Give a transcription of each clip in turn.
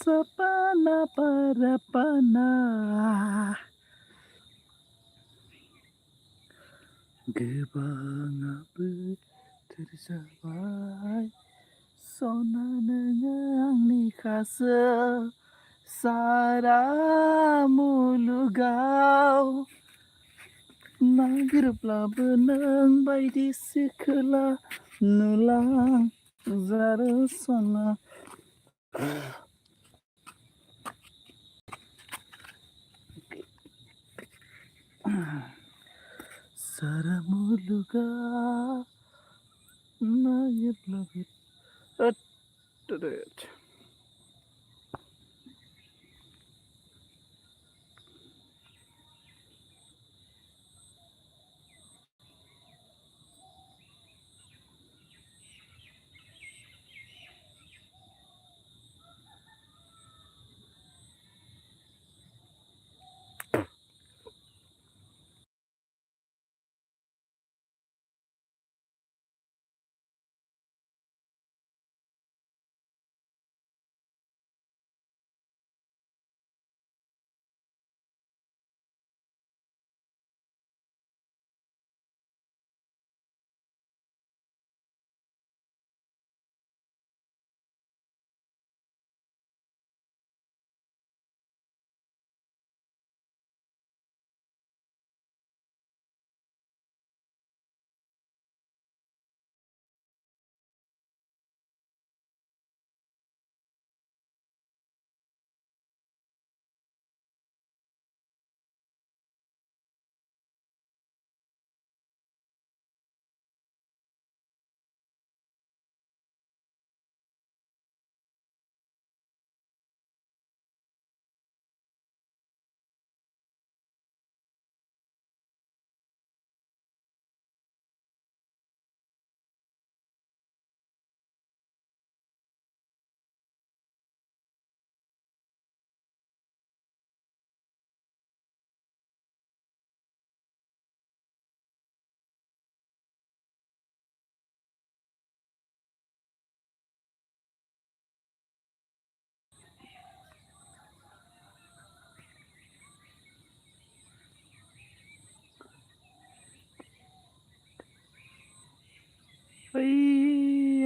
sapana para panah गोबाङाबो थोरजाबाय सना नोङो आंनि खासो सारा मुलुगाव नागिरब्लाबो नों बायदि सिखोला नुलां जारो सना सारा मुलुगाव नागिरब्लाबो होद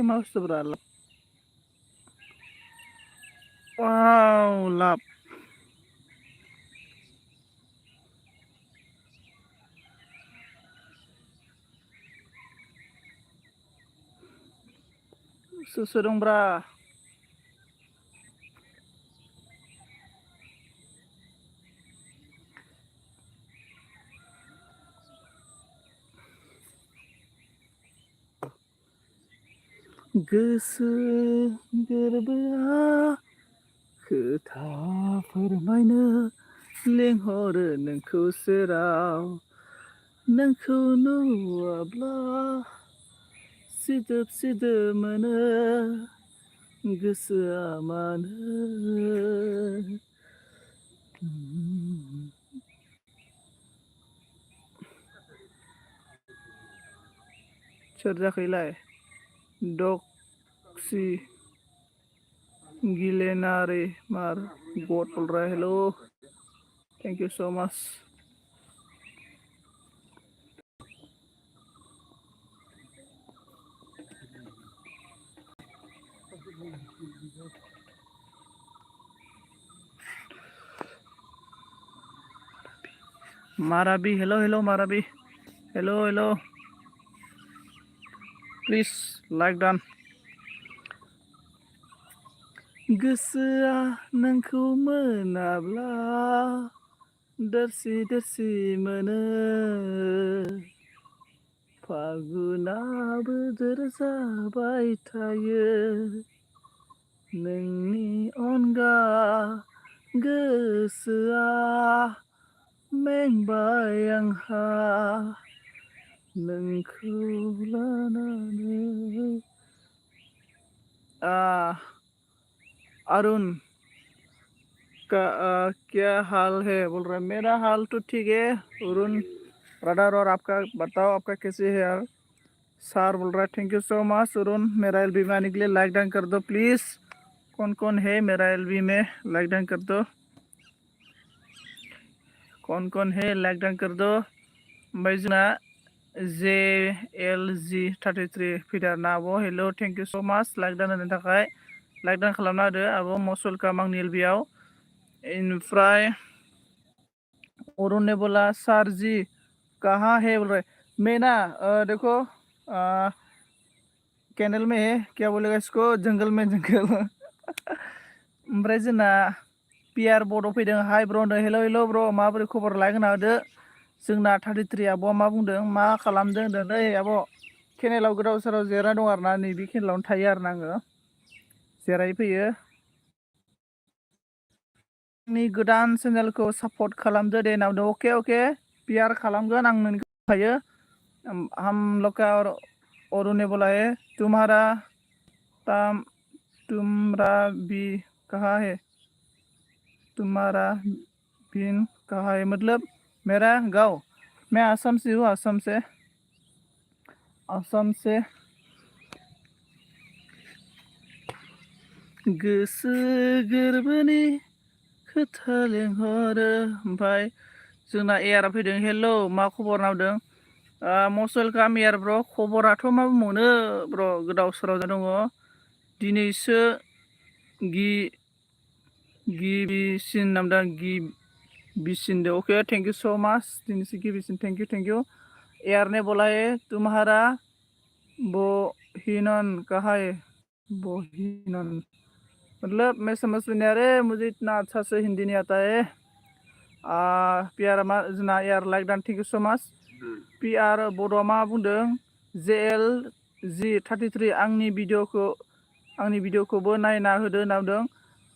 Mouse tuh beralap. Wow, lap. Susu dong, bra. गोसो गोरबोआ खोथा फोरमायनो लिंहरो नोंखौ सेराव नोंखौ नुवाब्ला सिदोब सिदोब मोनो गोसोआ मानो सोर जाखैलाय डक्सी गिलेनारे मार गॉड बोल रहा है hello thank you so much माराबी हेलो हेलो माराबी हेलो हेलो प्लीज लाइक डान गोसोआ नोंखौ मोनाब्ला दरसि दरसि मोनो फागुनाबो बोदोर जाबाय थायो नोंनि अनगा गोसोआ मेंबाय आंहा नोंखौ लानानै अरुण क्या हाल है बोल रहा है मेरा हाल तो ठीक है अरुण ब्रदर और आपका बताओ आपका कैसे है यार सर बोल रहा है thank you so much Arun मेरा एलबी में आने के लिए लाइक डाउन कर दो प्लीज़ कौन है मेरा एलबी में लाइक डन कर दो कौन है लाइक डन कर दो ओमफ्राय जोंना JLG33 फैदों आरोना आब' हेल' थेंक इउ स' माच लाइक डान होनो थाखाय लाइक डान खालामना होदो आब' मस्ट वेलकाम आंनि एलबियाव इनिफ्राय अरुण ने बोला सर जी कहाँ है बोल रहे मैं ना देखो कैनल में है क्या बोलेगा इसको जंगल में जंगल ओमफ्राय जोंना पिआर बर्डआव फैदों हाय ब्र' होनदों हेल' हेल' ब्र' माबोरै खबर लाइक होना होदो जोंना 33 आब'आ मा बुंदों मा खालामदों होनदों नै आब' केनेलाव गोदाव सोराव जिरायना दं आरोना नैबे केनेलावनो थायो आरोना आङो जिरायफैयो आंनि गोदान चेनेलखौ सापर्ट खालामदो दे होनना बुंदों अके पिआर खालामगोन आं नोंखौ होखायो हम लोग का अरुण ने बोला है तुम्हारा भी कहाँ है तुम्हारा बिन कहाँ है मतलब मेरा गाँव मैं आसाम से हूँ आसाम से गोसो गोरबोनि खोथा लेंहरो ओमफ्राय जोंना एयारा फैदों हेलौ मा खबर नावदों मस्ट वेलकाम एयार ब्र' खबराथ' मा बुंबावनो ब्र' गोदाव सोराव दङ दिनैसो गिबिसिन नामदां गिबिसिन दे okay thank you so much दिनैसो गिबिसिन थैंक यू एयार ने बोला है तुम्हारा बहिनन कहाँ है बहिनन मतलब मैं समझ में नहीं आ रहा मुझे इतना अच्छा से हिंदी नहीं आता है पिआर मा जोंना एयार लाइक डान थैंक यू सो मच पिआर बड'आ मा बुंदों JLG33 आंनि भिडिअखौबो नायना होदो होनना बुंदों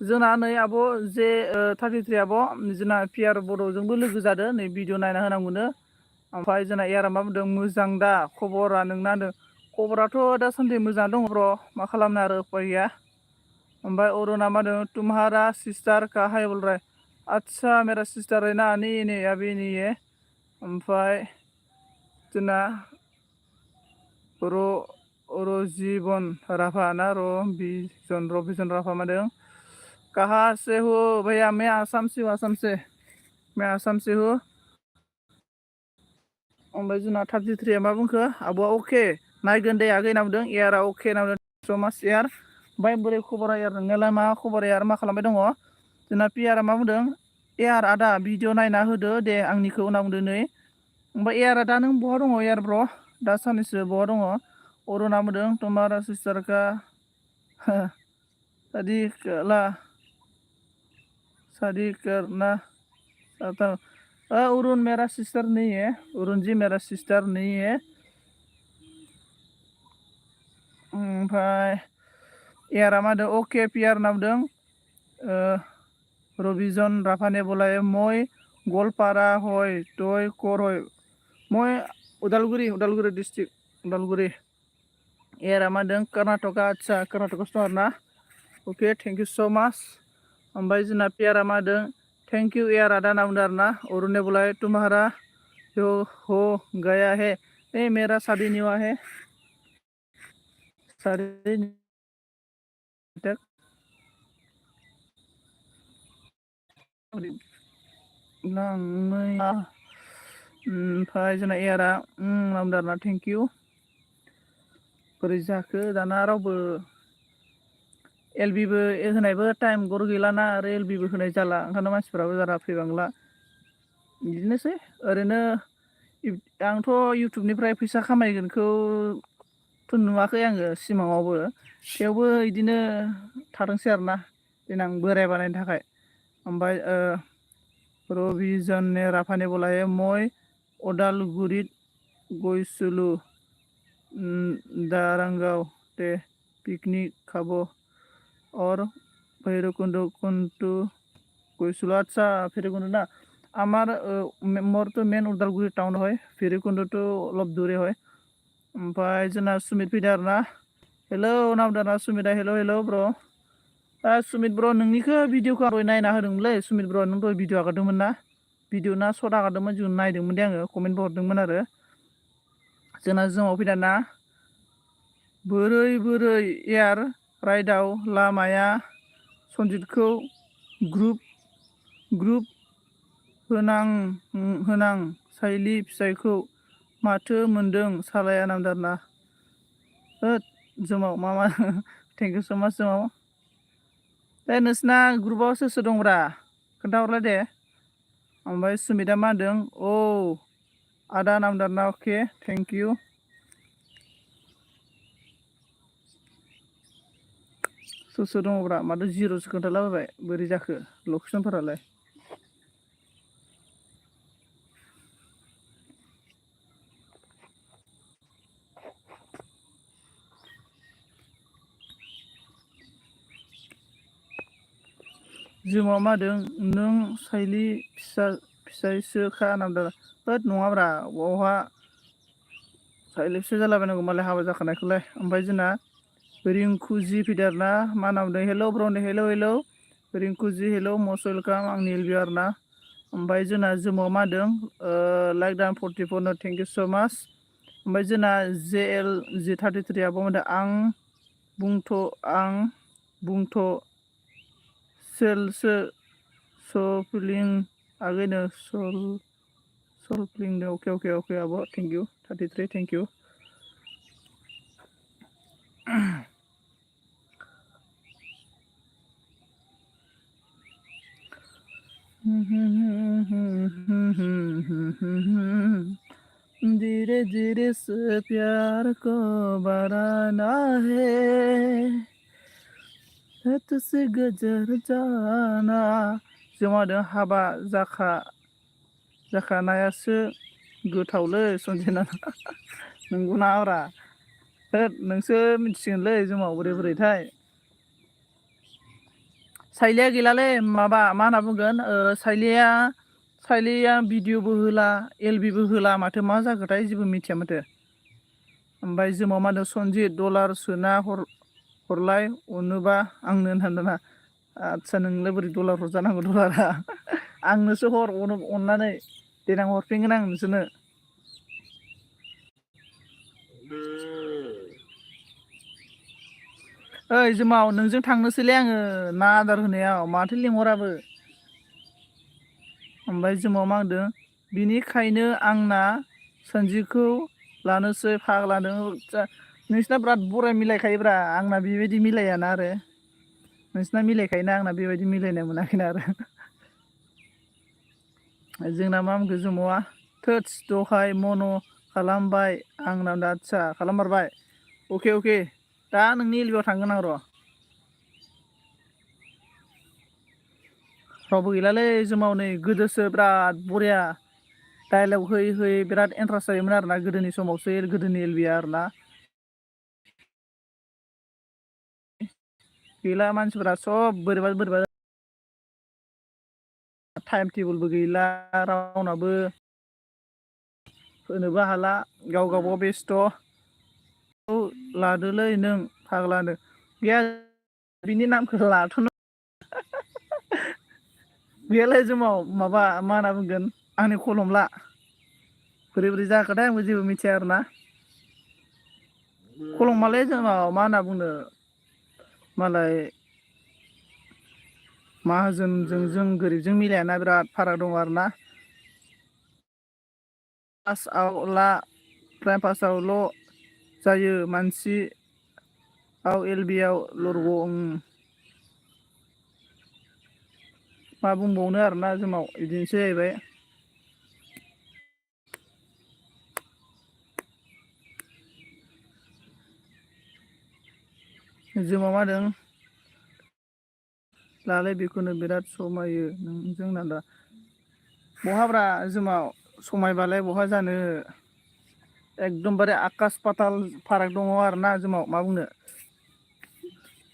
जोंना नै आब' J33 आब' जोंना पिआर बड'जोंबो लोगो जादो नै भिडिअ नायना होनांगौनो ओमफ्राय जोंना एयारा मा बुंदों मोजां दा खबरा नोंना होनदों खबराथ' दासान्दि मोजां दङ ब्र' मा खालामनो आरो उपाय गैया ओमफ्राय अरुणा मा होनदों तुम्हारा सिस्टार कहाँ है बोल रहा है अच्छा मेरा सिस्टार है ना नहीं अभी नहीं है ओमफ्राय जोंना रजिबन राभा ना रबिजन राभा मादों कहाँ से हो भैया मैं आसाम से हूँ ओमफ्राय जोंना 33 मा बुंखो आब'आ अके नायगोन दे आगै होनना बुंदों एयारा अके होनना बुंदों स' माच एयार ओमफ्राय बोरै खबरा एयार नोंनियालाय मा खबर एयार मा खालामबाय दङ जोंना पिआरा मा बुंदों एयार आदा भिडिअ नायना होदो दे आंनिखौ होनना बुंदों नै ओमफ्राय एयारा दा नों बहा दङ एयार ब्र' दा साननैसो बहा दङ अरुणा बुंदों तुम्हारा सिस्टार का शादी करना अरुण मेरा सिस्टर नहीं है अरुण जी मेरा सिस्टर नहीं है ओमफ्राय एयारा मा होनदों अके पिआर होनना बुंदों रबिजन राभाने बोला है मैं गलपारा हय तय कर हय मैं उदालगुरि डिस्ट्रिक्ट उदालगुरि एयारा मा होनदों कर्नाटका आदसा कर्नाटकासो दं आरोना अके थेंक यू स' माच ओमफ्राय जोंना पिआरा मा होनदों थैंक यू एयार आदा होनना बुंदों आरोना अरुण ने बोला है तुम्हारा हो गया है मेरा शादी नहीं हुआ है शादी तक ओमफ्राय जोंना एयारा बुंदों आरोना थेंक इउ बोरै जाखो दाना रावबो एलबिबो होनायबो टाइम गर गैलाना आरो एलबिबो होनाय जाला ओंखायनो मानसिफ्राबो बारा फैबांला बिदिनोसै ओरैनो आंथ' इउटुबनिफ्राय फैसा खामायगोनखौथ' नुवाखै आङो सिमाङावबो थेवबो बिदिनो थाथोंसै आरोना देनां बोराय बानायनो थाखाय ओमफ्राय रबिजन ने राभाने बोला है मैं उदालगुरित गयसुलु दारांगाव दे पिकनिक खाबो और भैरवकुंड गयसुलु अच्छा भैरवकुंड ना मोर तो मेन उदालगुरि टाउन है भैरवकुंड तो अलप दूरे है ओमफ्राय जोंना सुमित फैदों आरोना हेलौ नामदाना सुमिता हेलौ ब्र' सुमित ब्र' नोंनिखौ भिडिअखौ आं नायना होदोंमोनलै सुमित ब्र' नों दहाय भिडिअ आगारदोंमोन ना भिडिअ ना सर्ट आगारदोंमोन जों नायदोंमोन दे आङो कमेन्टबो हरदोंमोन आरो जोंना जोंनाव फैदाना बोरै एयार राइडआव लामाया सनजितखौ ग्रुप होनां साइलि फिसाइखौ माथो मोन्दों सालाया नामदारना जोमाव मा थेंक इउ स माच जोमाव नोंसिना ग्रुपआव सोर सोर दंब्रा खोन्थाहरलाय दे ओमफ्राय सुमिता मा होनदों औ आदा नामदारना अके थेंक इउ सोर सोर दङब्रा माथो जिर'सो खोन्थालाबाय बोरै जाखो लकेसनफोरालाय जोमाव मा होदों नों साइलि फिसाइसोखा नामदार नङाब्रा बावहा साइलि फिसाइ जालाबायनांगौ मालाय हाबा जाखानायखौलाय ओमफ्राय जोंना रिंकु जि फैदों आरोना मा नाम होनदों हेल' ब्र'नि हेल' रिंकु जि हेल' मस्ट वेलकाम आंनि एलबि आरोना ओमफ्राय जोंना जोमाव मा होदों like don 44 thank you so much ओमफ्राय जोंना JL G33 आबो होनदों आं बुंथ' सेलसो सफिलिं आगैनो सलफिलिं अके आब' थेंक इउ 33 थेंक इउ धीरे धीरे से प्यार को बढ़ाना है तुझसे गुजर जाना जोंहा हाबा जाखानायासो गोथावलै सनजना नंगौना ब्रा नोंसो मिथिसिगोनलै जोंनाव बोरैथाय साइलिया गैलालै माबा मा होनना बुंगोन साइलिया भिडिअबो होला एलबिबो होला माथो मा जाखोथाय जेबो मिथिया माथो ओमफ्राय जोमाव मा होनो सनजित डलार सोना हरलाय अनोबा आंनो होनना आदसा नोंलाय बोरै डलार हरजानांगौ डलारा आंनोसो हर अननानै देनां हरफिनगोन आं नोंसोरनो ओइ जोमाव नोंजों थांनोसैलै आङो ना आदार होनायाव माथो लिंहराबो ओमफ्राय जोमाव मा होनदों बिनिखायनो आंना सनजितखौ लानोसै फाग्लानो नोंसिना बिराद बराय मिलायखायोब्रा आंना बेबायदि मिलायाना आरो नोंसिना मिलायखायोना आंना बेबायदि मिलायनाय मोनाखैना आरो जोंना मा होनखो जोमावा थोदस दहाय मन' खालामबाय आंनाव आदसा खालाममारबाय अके दा नोंनि एलबिआव थांगोन आं र' रावबो गैलालै जोमाव नै गोदोसो बिराद बरिया डाइलग होयै बिराद इन्ट्रेस्ट जायोमोन आरोना गोदोनि समावसो गोदोनि एलबिआ आरोना गैला मानसिफोरा सब बोरैबा टाइम टेबोलबो गैला रावनाबो होनोबो हाला गाव बेस्थ' लादोलै नों फाग्लानो गैया बिनि नामखौ लाथ'नो गैयालै जोमाव माबा मा होनना बुंगोन आंनि खलमला बोरै जाखोथाय आंबो जेबो मिथिया आरोना खलमालाय जोंनाव मा होनना बुंनो मालाय माहाजोनजों जों गोरिबजों मिलायाना बिराद फाराग दं आरोना प्राइम पासावल' जायो मानसियाव एलबिआव लरग' मा बुंबावनो आरोना जोंनाव बिदिनोसै जाहैबाय जोमाव मा होदों लालाय बेखौनो बिराद समायो नोंजों नादा बहाब्रा जोमाव समायबालाय बहा जानो एकदमबारे आकास पाताल फाराग दङ आरोना जोमाव मा बुंनो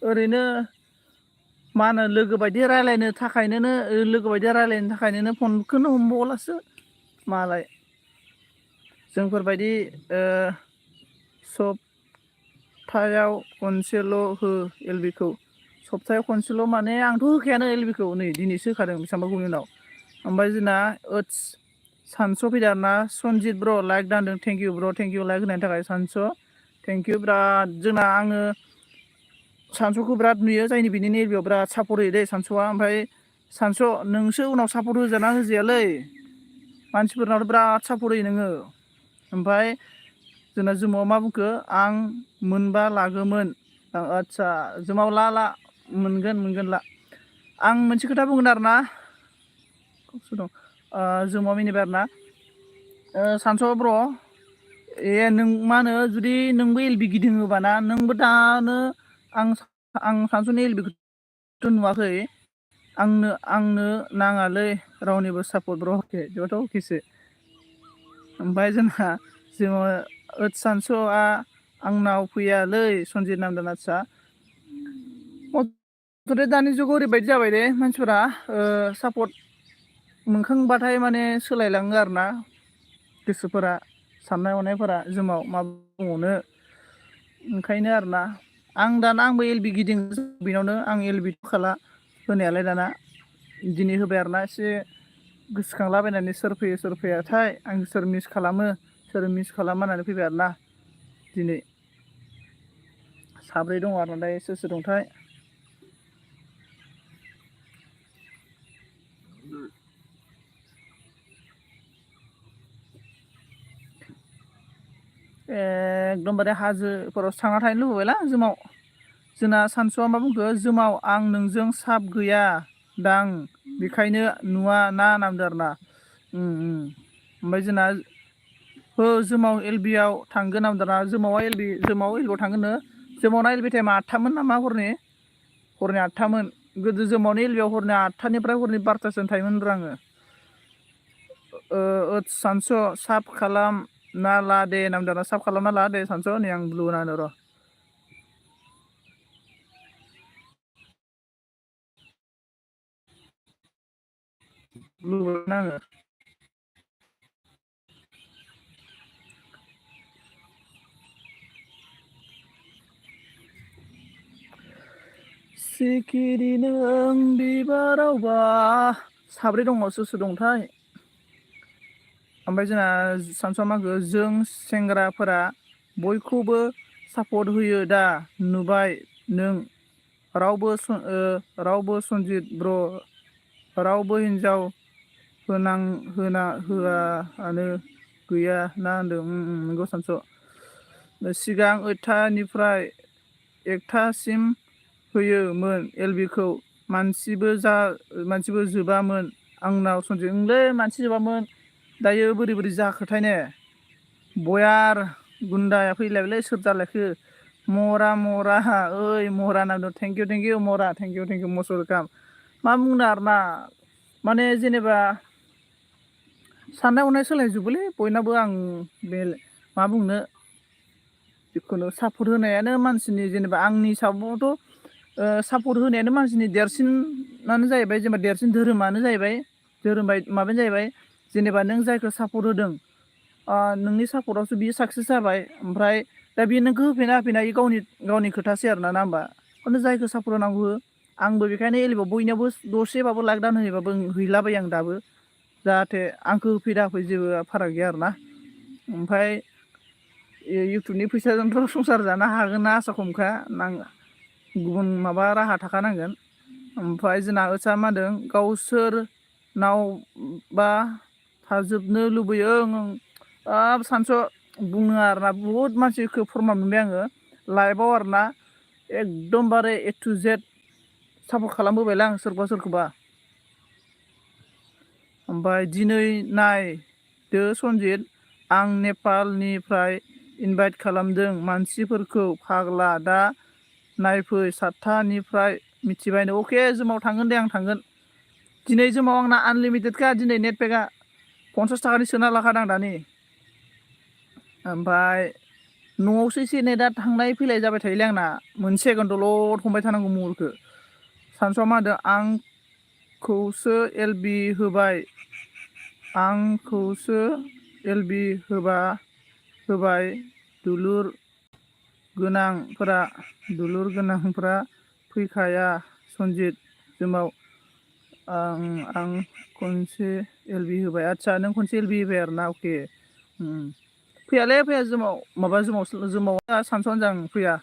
ओरैनो मा होनो लोगो बायदि रायलायनो थाखायनो फनखौनो हमबावलासो मालाय जोंफोरबायदि सप्तायाव खनसेल' हो एलबिखौ सप्तायाव खनसेल' माने आंथ' होखायानो एलबिखौ नै दिनैसो होखादों बेसेबांबा गोबावनि उनाव ओमफ्राय जोंना सानस' फैदों आरोना सनजित ब्र' लाइक दानदों थेंक इउ ब्र' थेंक इउ लाइक होनायनि थाखाय सानस' थेंक इउ बिराद जोंना आङो सानसुखौ बिराद नुयो जायनि बिनिनो एलबियाव बिराद सापर्ट होयो दै सानसुआ ओमफ्राय सानसु नोंसो उनाव सापर्ट होजाना होजायालै मानसिफोरनावथ' बिराद सापर्ट होयो नोङो ओमफ्राय जोंना जुमाव मा बुंखो आं मोनबा लागोमोन आदसा जुमाव ला मोनगोन ला आं मोनसे खोथा बुंगोन आरोना दं जुमाव मिनिबाय आरोना सानसु ब्र' नों मा होनो जुदि नोंबो एलबि गिदिङोबाना नोंबो दानो आं सानसुनि एलबिखौथ' नुवाखै आंनो नाङालै रावनिबो सापर्ट ब्र' अके बेबाथ' अकेसो ओमफ्राय जोंहा सानसुआ आंनाव फैयालै सनजित नामदों आदसा मथथे दानि जुगाव ओरैबायदि जाबाय दे मानसिफोरा सापर्ट मोनखांबाथाय माने सोलायलाङो आरोना गोसोफोरा साननाय हनायफोरा जुमाव मा बुंबावनो ओंखायनो आरोना आंबो एलबि गिदिङो बेनावनो आं एलबि खाला होनायालाय दाना दिनै होबाय आरोना एसे गोसोखांलाबायनानै सोर फैयाथाय आं सोर मिस खालामा होननानै फैबाय आरोना दिनै साब्रै दङ आरो दायो सोर दंथाय एकदमबारे हाजोफोरावसो थांना थाहैनो लुबैबायला जुमाव जोंना सानसुआ मा बुंखो जुमाव आं नोंजों साब गैया दां बेखायनो नुवा ना नामदो आरोना ओमफ्राय जोंना जुमाव एलबियाव थांगोन नामदोंना जुमाव एलबियाव थांगोननो जुमावना एलबि टाइमा 8थामोन नामा हरनि 8थामोन गोदो जुमावनो एलबियाव हरनि 8थानिफ्राय हरनि 12थासिम थायोमोन आङो सानसु साब खालाम ना ला दे नामदोंना साब खालामना ला दे सानसु नै आं ब्लु नानो र' ब्लु नाङो सिखिरि नों बिबारावबा साब्रै दङ सोर दंथाय ओमफ्राय जोंना सानसुआ मा होनखो जों सेंग्राफोरा बयखौबो सापर्ट होयो दा नुबाय नों रावबो सनजित ब्र रावबो हिनजाव होआनो गैया ना होनदों नंगौ सानसु सिगां 8थानिफ्राय 1थासिम होयोमोन एलबिखौ मानसिबो जोबामोन आंनाव सनजितलै मानसि जोबामोन दायो बोरै जाखोथाय ने बयार गुन्दाया फैलायबायलै सोर जालायखो मरा ओइ मरा नांदों थेंक इउ मरा थेंक इउ मस्ट वेलकाम मा बुंनो आरोना माने जेनेबा साननाय हनाय सोलायजोबोलै बयनाबो आं बे मा बुंनो जिखुनु सापर्ट होनायानो मानसिनि जेनेबा आंनि हिसाबावथ' सापर्ट होनायानो मानसिनि देरसिनानो जाहैबाय जेनेबा देरसिन धोरोमानो जाहैबाय माबायानो जाहैबाय जेनेबा नों जायखौ सापर्ट होदों नोंनि सापर्टआवसो बियो साक्सेस जाबाय ओमफ्राय दा बियो नोंखौ होफिना गावनि खोथासै आरोना ना होमबा खिन्थु जायखौ सापर्ट होनांगौ हो आंबो बेखायनो एलबियाव बयनियावबो दसेबाबो लाइक दान होयोबाबो हैलाबायो आं दाबो जाहाथे आंखौ होफैदा होफै जेबो फाराग गैया आरोना ओमफ्राय इउटुबनि फैसाजोंथ' संसार जानो हागोन ना आसा खमखा गुबुन माबा राहा थाखानांगोन ओमफ्राय जोंना मा होनदों गावसोरनावबा थाजोबनो लुबैयो सानसु बुङो आरोना बुहुद मानसिखौ फोरमान मोनबाय आङो लाइभआव आरोना एकदमबारे A to Z सापर्ट खालामबोबायलै आं सोरखौबा ओमफ्राय दिनै नायदो सनजित आं नेपालनिफ्राय इनभाइट खालामदों मानसिफोरखौ फाग्ला दा नायफै 7थानिफ्राय मिथिबायनो अके जुमाव थांगोन दे आं थांगोन दिनै जुमाव आंना आनलिमिटेडखा दिनै नेटपेकआ 50 थाखानि सोना लाखादों आं दानि ओमफ्राय न'आवसो एसे नेटआ थांलाय फैलाय जाबाय थायोलै आंना मोनसे सेकेन्डल' हमबाय थानांगौ मबाइलखौ सानसुआ मा होनदों आंखौसो एलबि होबाय दुलुर गोनांफोरा फैखाया सनजित जुमाव आं खनसे एलबि होबाय आदसा नों खनसे एलबि होबाय आरोना अके फैया जुमाव सानसुआनो जों फैया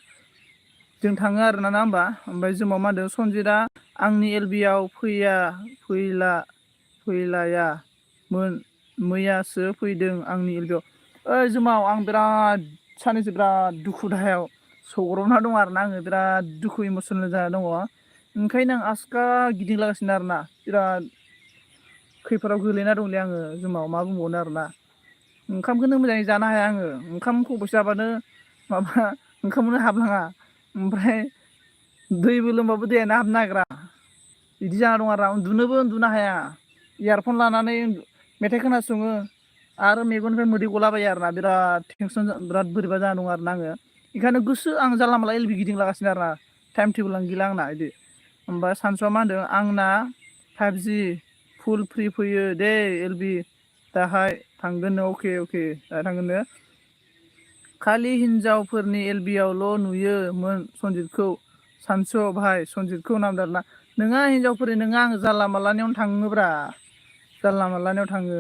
जों थाङो आरोना ना होमबा ओमफ्राय जोमाव मा होनदों सनजितआ आंनि एलबिआव फैलायामोन मैयासो फैदों आंनि एलबिआव ओइ जोमाव आं बिराद साननैसो बिराद दुखु दाहायाव सौग्रावना दं आरोना आङो बिराद दुखु इमसनेल जाना दङ ओंखायनो आं आसखा गिदिंलागासिनो आरोना बिराद खैफोदाव गोलैना दंलै आङो जोमाव मा बुंबावनो आरोना ओंखामखौनो मोजाङै जानो हाया आङो ओंखाम खबसे जाबानो माबा ओंखामखौनो हाबलाङा ओमफ्राय दैबो लोंबाबो दैयानो हाबनो नागिरा बिदि जाना दं आरो उन्दुनोबो उन्दुनो हाया इयारफन लानानै मेथाइ खोनासङो आरो मेगननिफ्राय मोदै गलाबायो आरोना बिराद टेनसन बिराद बोरैबा जाना दं आरोना आङो बेखायनो गोसो आं जानला मानला एलबि गिदिंलागासिनो आरोना टाइम टेबोलानो गैला आंना बिदि ओमफ्राय सानसुआ मा होनदों आंना 5G फुल फ्रि फैयो दे एलबि दाहाय थांगोननो अके दाहाय थांगोननो खालि हिनजावफोरनि एलबिआवल' नुयोमोन सनजितखौ सानसु भाइ सनजितखौ नामदों आरोना नोङा हिनजावफोरनि नोङा आङो जानला मानलानियावनो थाङोब्रा जानला मानलानियाव थाङो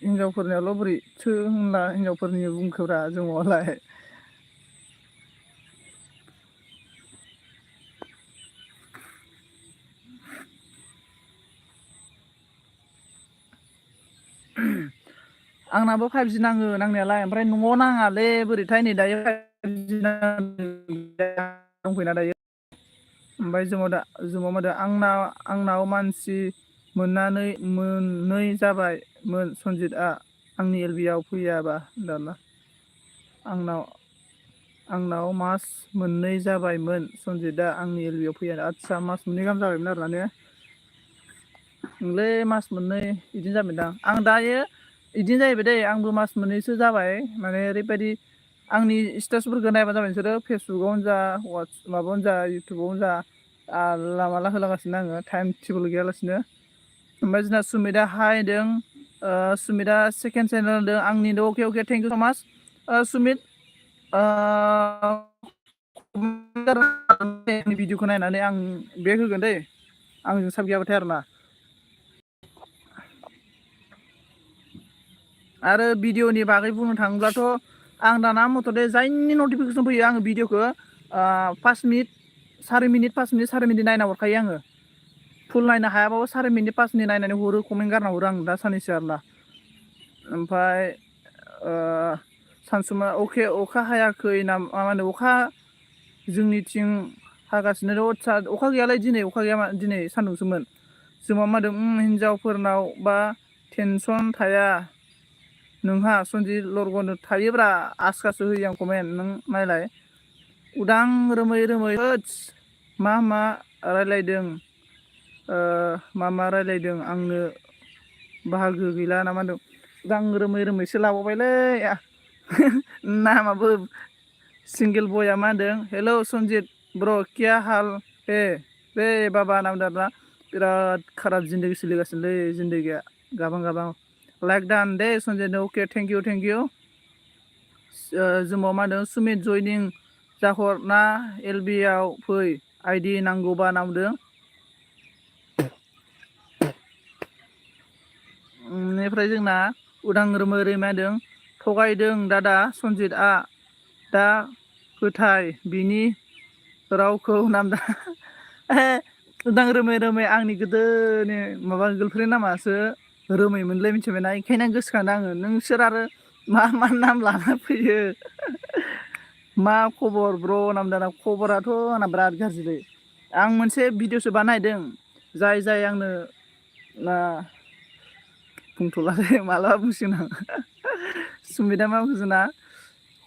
हिनजावफोरनियावल' बोरैथो होनला हिनजावफोरनि बुंखोब्रा जोमावलाय आंनाबो 5G नाङो नांनायालाय ओमफ्राय न'आव नाङालै बोरैथाय नै दायो 5G दंफैना दायो ओमफ्राय जोमाव मादो आंनाव मानसि मोननै जाबायमोन सनजितआ आंनि एलबिआव फैयाबा दाना आंनाव मास 2 जाबायमोन सनजितआ आंनि एलबिआव फैया आदसा मास 2 गाहाम जाबायमोन आरोना ने नोंलै मास 2 बिदिनो जाबायदां आं दायो बिदिनो जाहैबाय दै आंबो मास 2सो जाबाय माने ओरैबायदि आंनि स्टेटासफोरखौ नायबा जाबाय नोंसोरो फेसबुकआवनो जा माबायावनो जा इउटुबावनो जा आला माला होलागासिनो आङो टाइम टेबोल गैयालासिनो ओमफ्राय जोंना सुमितआ हाय होनदों सुमितआ सेकेन्ड चेनेल होनदों आंनिनो अके थेंक इउ स' माच सुमित आंनि भिडिअखौ नायनानै आं बेग होगोन दै आंजों साब गैयाबाथाय आरोना आरो भिडिअनि बागै बुंनो थाङोब्लाथ' आं दाना मथथे जायनि नटिफिकेसन फैयो आङो भिडिअखौ 5 मिनिट 4 मिनिट नायना हरखायो आङो फुल नायनो हायाबाबो 4 मिनिट 5 मिनिट नायनानै हरो कमेन्ट गारना हरो आं दा साननैसो आरोना ओमफ्राय सानसुमा अके अखा हायाखै ना मा होनो अखा जोंनिथिं हागासिनो अखा गैयालाय दिनै अखा गैया दिनै सान्दुंसोमोन जोंनाव मा होनदों हिनजावफोरनाव बा टेनसन थाया नोंहा सनजित लरग'नो थायोब्रा आसखासो होयो आं कमेन्ट नों नायलाय उदां रोमै होदस मा रायलायदों आंनो बाहागो गैला ना मा होनदों उदां रोमैसो लाबावबायलै नामाबो सिंगेल बयआ मा होनदों हेल' सनजित ब्र' क्या हाल हे बे बाबा नामदों आरोना बिराद खाराब जिन्दगि सोलिगासिनोलै जिन्दगिया गाबां लाइक दान दे सनजितनो अके थेंक इउ जोमाव मा होनदों सुमित जयनिं जाहरना एलबिआव फै आइडि नांगौबा नामदों बेनिफ्राय जोंना उदां रोमै मा होनदों थगायदों दादा सनजितआ दा फोथाय बिनि रावखौ नामदा उदां रोमै आंनि गोदोनि माबा गार्लफ्रेन्ड नामासो रोमैमोनलै मिथिबायना बेखायनो गोसोखांदों आङो नोंसोर आरो मा नाम लाना फैयो मा खबर ब्र' नामदाना खबराथ' आंना बिराद गाज्रिलै आं मोनसे भिडिअसो बानायदों जाय आंनो बुंथ'लालै मालाबा बुंसिगोन आं सुमितआ मा बुंदोंना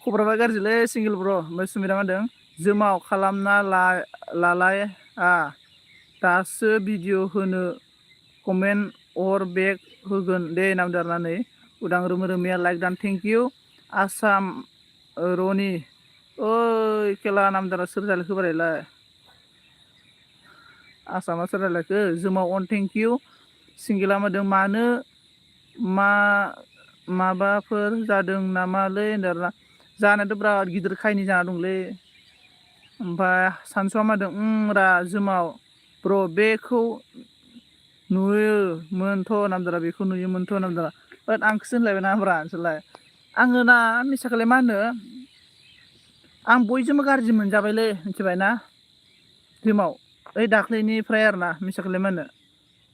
खबरा गाज्रिलै सिंगेल ब्र' ओमफ्राय सुमितआ मा होनदों जोमाव खालामना लालाय दासो भिडिअ होनो कमेन्ट अर बेक होगोन दे नामदों आरोना नै उदां रोमैया लाइक दान थेंक इउ आसाम रनि ओइ खेला नामदारा सोर जालायखो बारायलाय आसामा सोर रायलायखो जोमाव अन थेंक इउ सिंगेला मोदों मानो माबाफोर जादों नामालै होनदों आरोना जानायाथ' बिराद गिदिर खाहिनि जाना दंलै ओमफ्राय सानसुआ मा होनदों रा जोमाव ब्र' बेखौ नुयोमोनथ' नामदारा बेखौ नुयोमोनथ' नामदारा बाट आंखौसो होनलायबाय नाब्रा नोंसोरलाय आङो ना मिसाखौलाय मा होनो आं बयजोंबो गाज्रि मोनजाबायलै मिथिबायना जिमाव ओइ दाख्लैनिफ्राय आरोना मिसाखौलाय मा होनो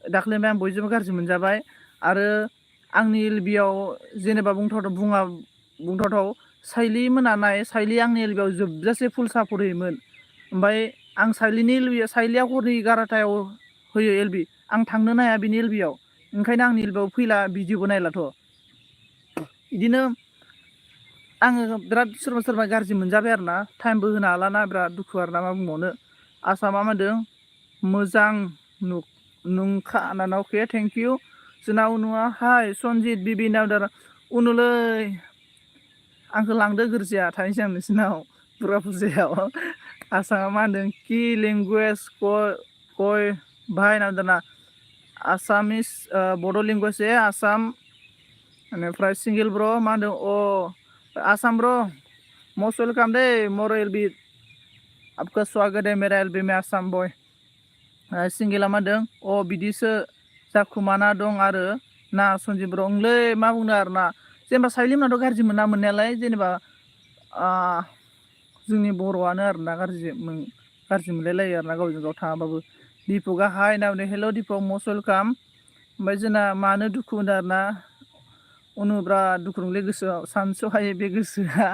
दाख्लैनिफ्राय आं बयजोंबो गाज्रि मोनजाबाय आरो आंनि एलबियाव जेनेबा बुंथावथाव साइलि मोनानाय साइलि आंनि एलबियाव जोबजासे फुल सापर्ट होयोमोन ओमफ्राय आं साइलिया हरनि 11टायाव होयो एलबि आं थांनो हाया बिनि एलबियाव ओंखायनो आंनि एलबियाव फैला भिडिअबो नायलाथ' बिदिनो आङो बिराद सोरबा गाज्रि मोनजाबाय आरोना टाइमबो होनो हालाना बिराद दुखु आरोना मा बुंबावनो आसामा मा होनदों मोजां नंखा होननानै अके थेंक इउ जोंना उनुआ हाय सनजित बिबि नावदार उनुलै आंखौ लांदो गोरजिया थांनोसै आं नोंसिनाव दुर्गा फुजायाव आसामा मा होनदों कि लेंगुवेज कय भाइ नावदाना आसामिस बड' लेंगुवेज आसाम बेनिफ्राय सिंगेल ब्र' मा होनदों आसाम ब्र' मस्ट वेलकाम दे मोर एलबि आपका स्वागत है मेरा एलबि में आसाम बय सिंगेला मा होनदों बिदिसो जाखुमाना दं आरो ना सन्जिब ब्र' ओंलै मा बुंनो आरोना जेनेबा साइलिमनाथ' गाज्रि मोना मोननायालाय जेनेबा जोंनि बर'आनो आरोना गाज्रि मोनलायलायो आरोना गावजों गाव थाङाबाबो दिपकआ हाय नावदे हेल' दिपक मस्ट वेलकाम ओमफ्राय जोंना मानो दुखु होनदों आरोना उनु बिराद दुखु दंलै गोसोआव सानस'हायै बे गोसोआ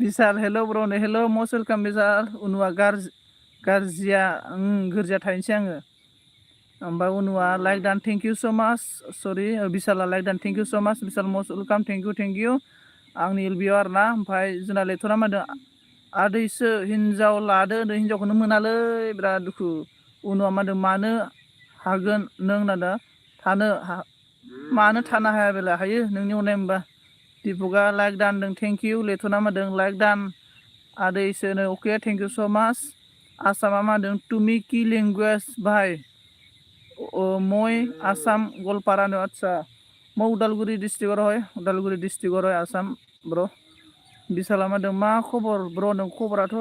बिसाल हेल' ब्र'नो हेल' मस्ट वेलकाम बिसाल उनुआ गोरजिया थाहैनोसै आङो ओमफ्राय उनुआ like don thank you so' माच सरि बिसाला like don thank you so' माच बिसाल मस्ट वेलकाम थेंक इउ आंनि एलबियाव आरोना ओमफ्राय जोंना लेथ'ना मा होनदों आदैसो हिनजाव लादो हिनजावखौनो मोनालै बिराद दुखु उनुआ मा होनदों मानो हागोन नों होनदों मानो थानो हाया बेला हायो नोंनि अननाय मोनबा दिपकआ लाइक डान होनदों थेंक इउ लेथ'ना मा होनदों लाइक डान आदैसोनो okay thank you so' much आसामा मा होनदों तुमि कि लेंगुवेज भाइ মই आसाम गवालपारानो आदसा মই उदालगुरि डिस्ट्रिक्टआव रय आसाम ब्र' बिसाला मा होनदों मा खबर ब्र' नों खबराथ'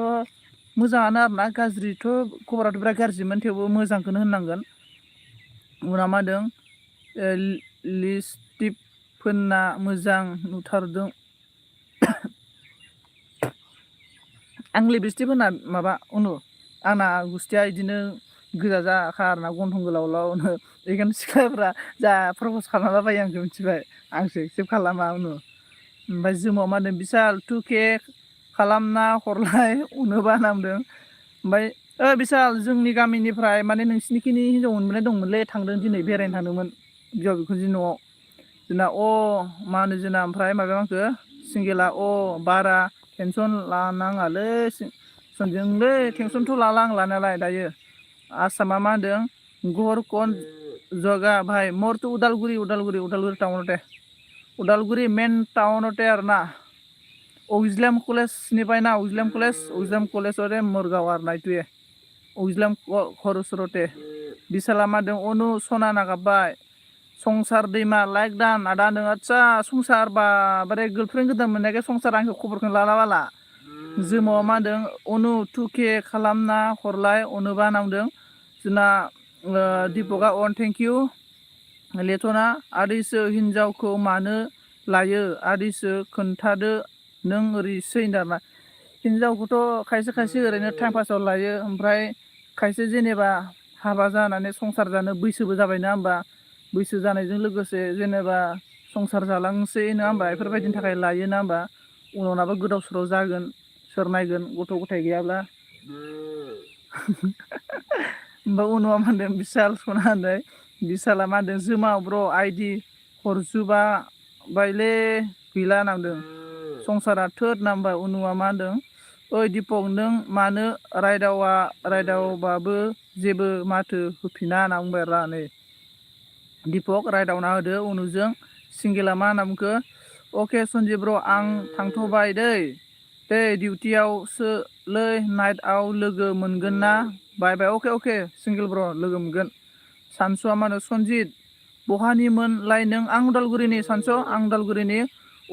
मोजाङानो आरोना गाज्रिथ' खबराथ' बिराद गाज्रिमोन थेवबो मोजांखौनो होननांगोन उनाव मा होनदों लिपस्टिक फोनना मोजां नुथारदों आं लिपस्टिक फोनना माबा आंना गुस्थिया बिदिनो गोजा जाखा आरोना गन्थं गोलावनो बेखायनो सिख्लाफ्रा जा प्रपस खालामलाबायो आंखौ मिथिबाय आंसो एक्सेप्ट खालामा ओमफ्राय जोमाव मा होनदों बिसाल 2K खालामना हरलाय उनोबा नामदों ओमफ्राय बिसाल जोंनि गामिनिफ्राय माने नोंसिनिखिनि हिनजाव मोनबोनाय दंमोनलै थांदों दिनै बेरायनो थांदोंमोन बिहाव बिखुनजो न'आव जोंना मा होनो जोंना ओमफ्राय माबा आंखौ सिंगेला बारा टेनसन लानाङालै सनजोंलै टेनसनथ' लाला आं लानायालाय दायो आसामा मा होनदों घर कौन जगह भाई मोरथ' उदालगुरि उदालगुरि मेन टाउनते आरोना अगजिलियाम कलेज सिनिबायना अगजिलियाम कलेज मोरगाव आरोना इटुए अगजिलियाम खरसरते बिसाला मा होनदों अनु सना नागाबबाय संसार दैमा लाइक दान आदा नों आदसा संसार बारे गार्लफ्रेन्ड गोदान मोननायखाय संसार आंखौ खबरखौनो लाला बाला जोमाव मा होनदों अनु 2K खालामना हरलाय अनोबा नांदों जोंना दिपकआ थेंक इउ लेथ'ना आदैसो हिनजावखौ मानो लायो आदैसो खोन्थादो नों ओरैसै होनदों हिनजावखौथ' खायसे ओरैनो टाइम पासाव लायो ओमफ्राय खायसे जेनेबा हाबा जानानै संसार जानो बैसोबो जाबाय नङा होमबा बैसो जानायजों लोगोसे जेनेबा संसार जालांसै नङा होमबा बेफोरबायदिनि थाखाय लायो नङा होमबा उनावनाबो गोदाव सोराव जागोन सोर नायगोन गथ' गथाय गैयाब्ला ओमफ्राय उनाव मा होनदों बिसाल सना होनदों बिसाला मा होनदों जोमाव ब्र' आइदि हरजुबा बायले गैला नांदों संसारा थोद नाम्बार उनुआ मा होनदों ओइ दिपक नों मानो रायदावबाबो जेबो माथो होफिना होनना बुंबाय आरो नै दिपक रायदावना होदो उनुजों सिंगेला मा होनना बुंखो अके सन्जिब ब्र' आं थांथ'बाय दै डिउटियावसोलै नाइटआव लोगो मोनगोन ना बाय अके सिंगेल ब्र' लोगो मोनगोन सानसुआ मा होनो सन्जित बहानिमोनलाय नों आं उदालगुरिनि सानस' आं उदालगुरिनि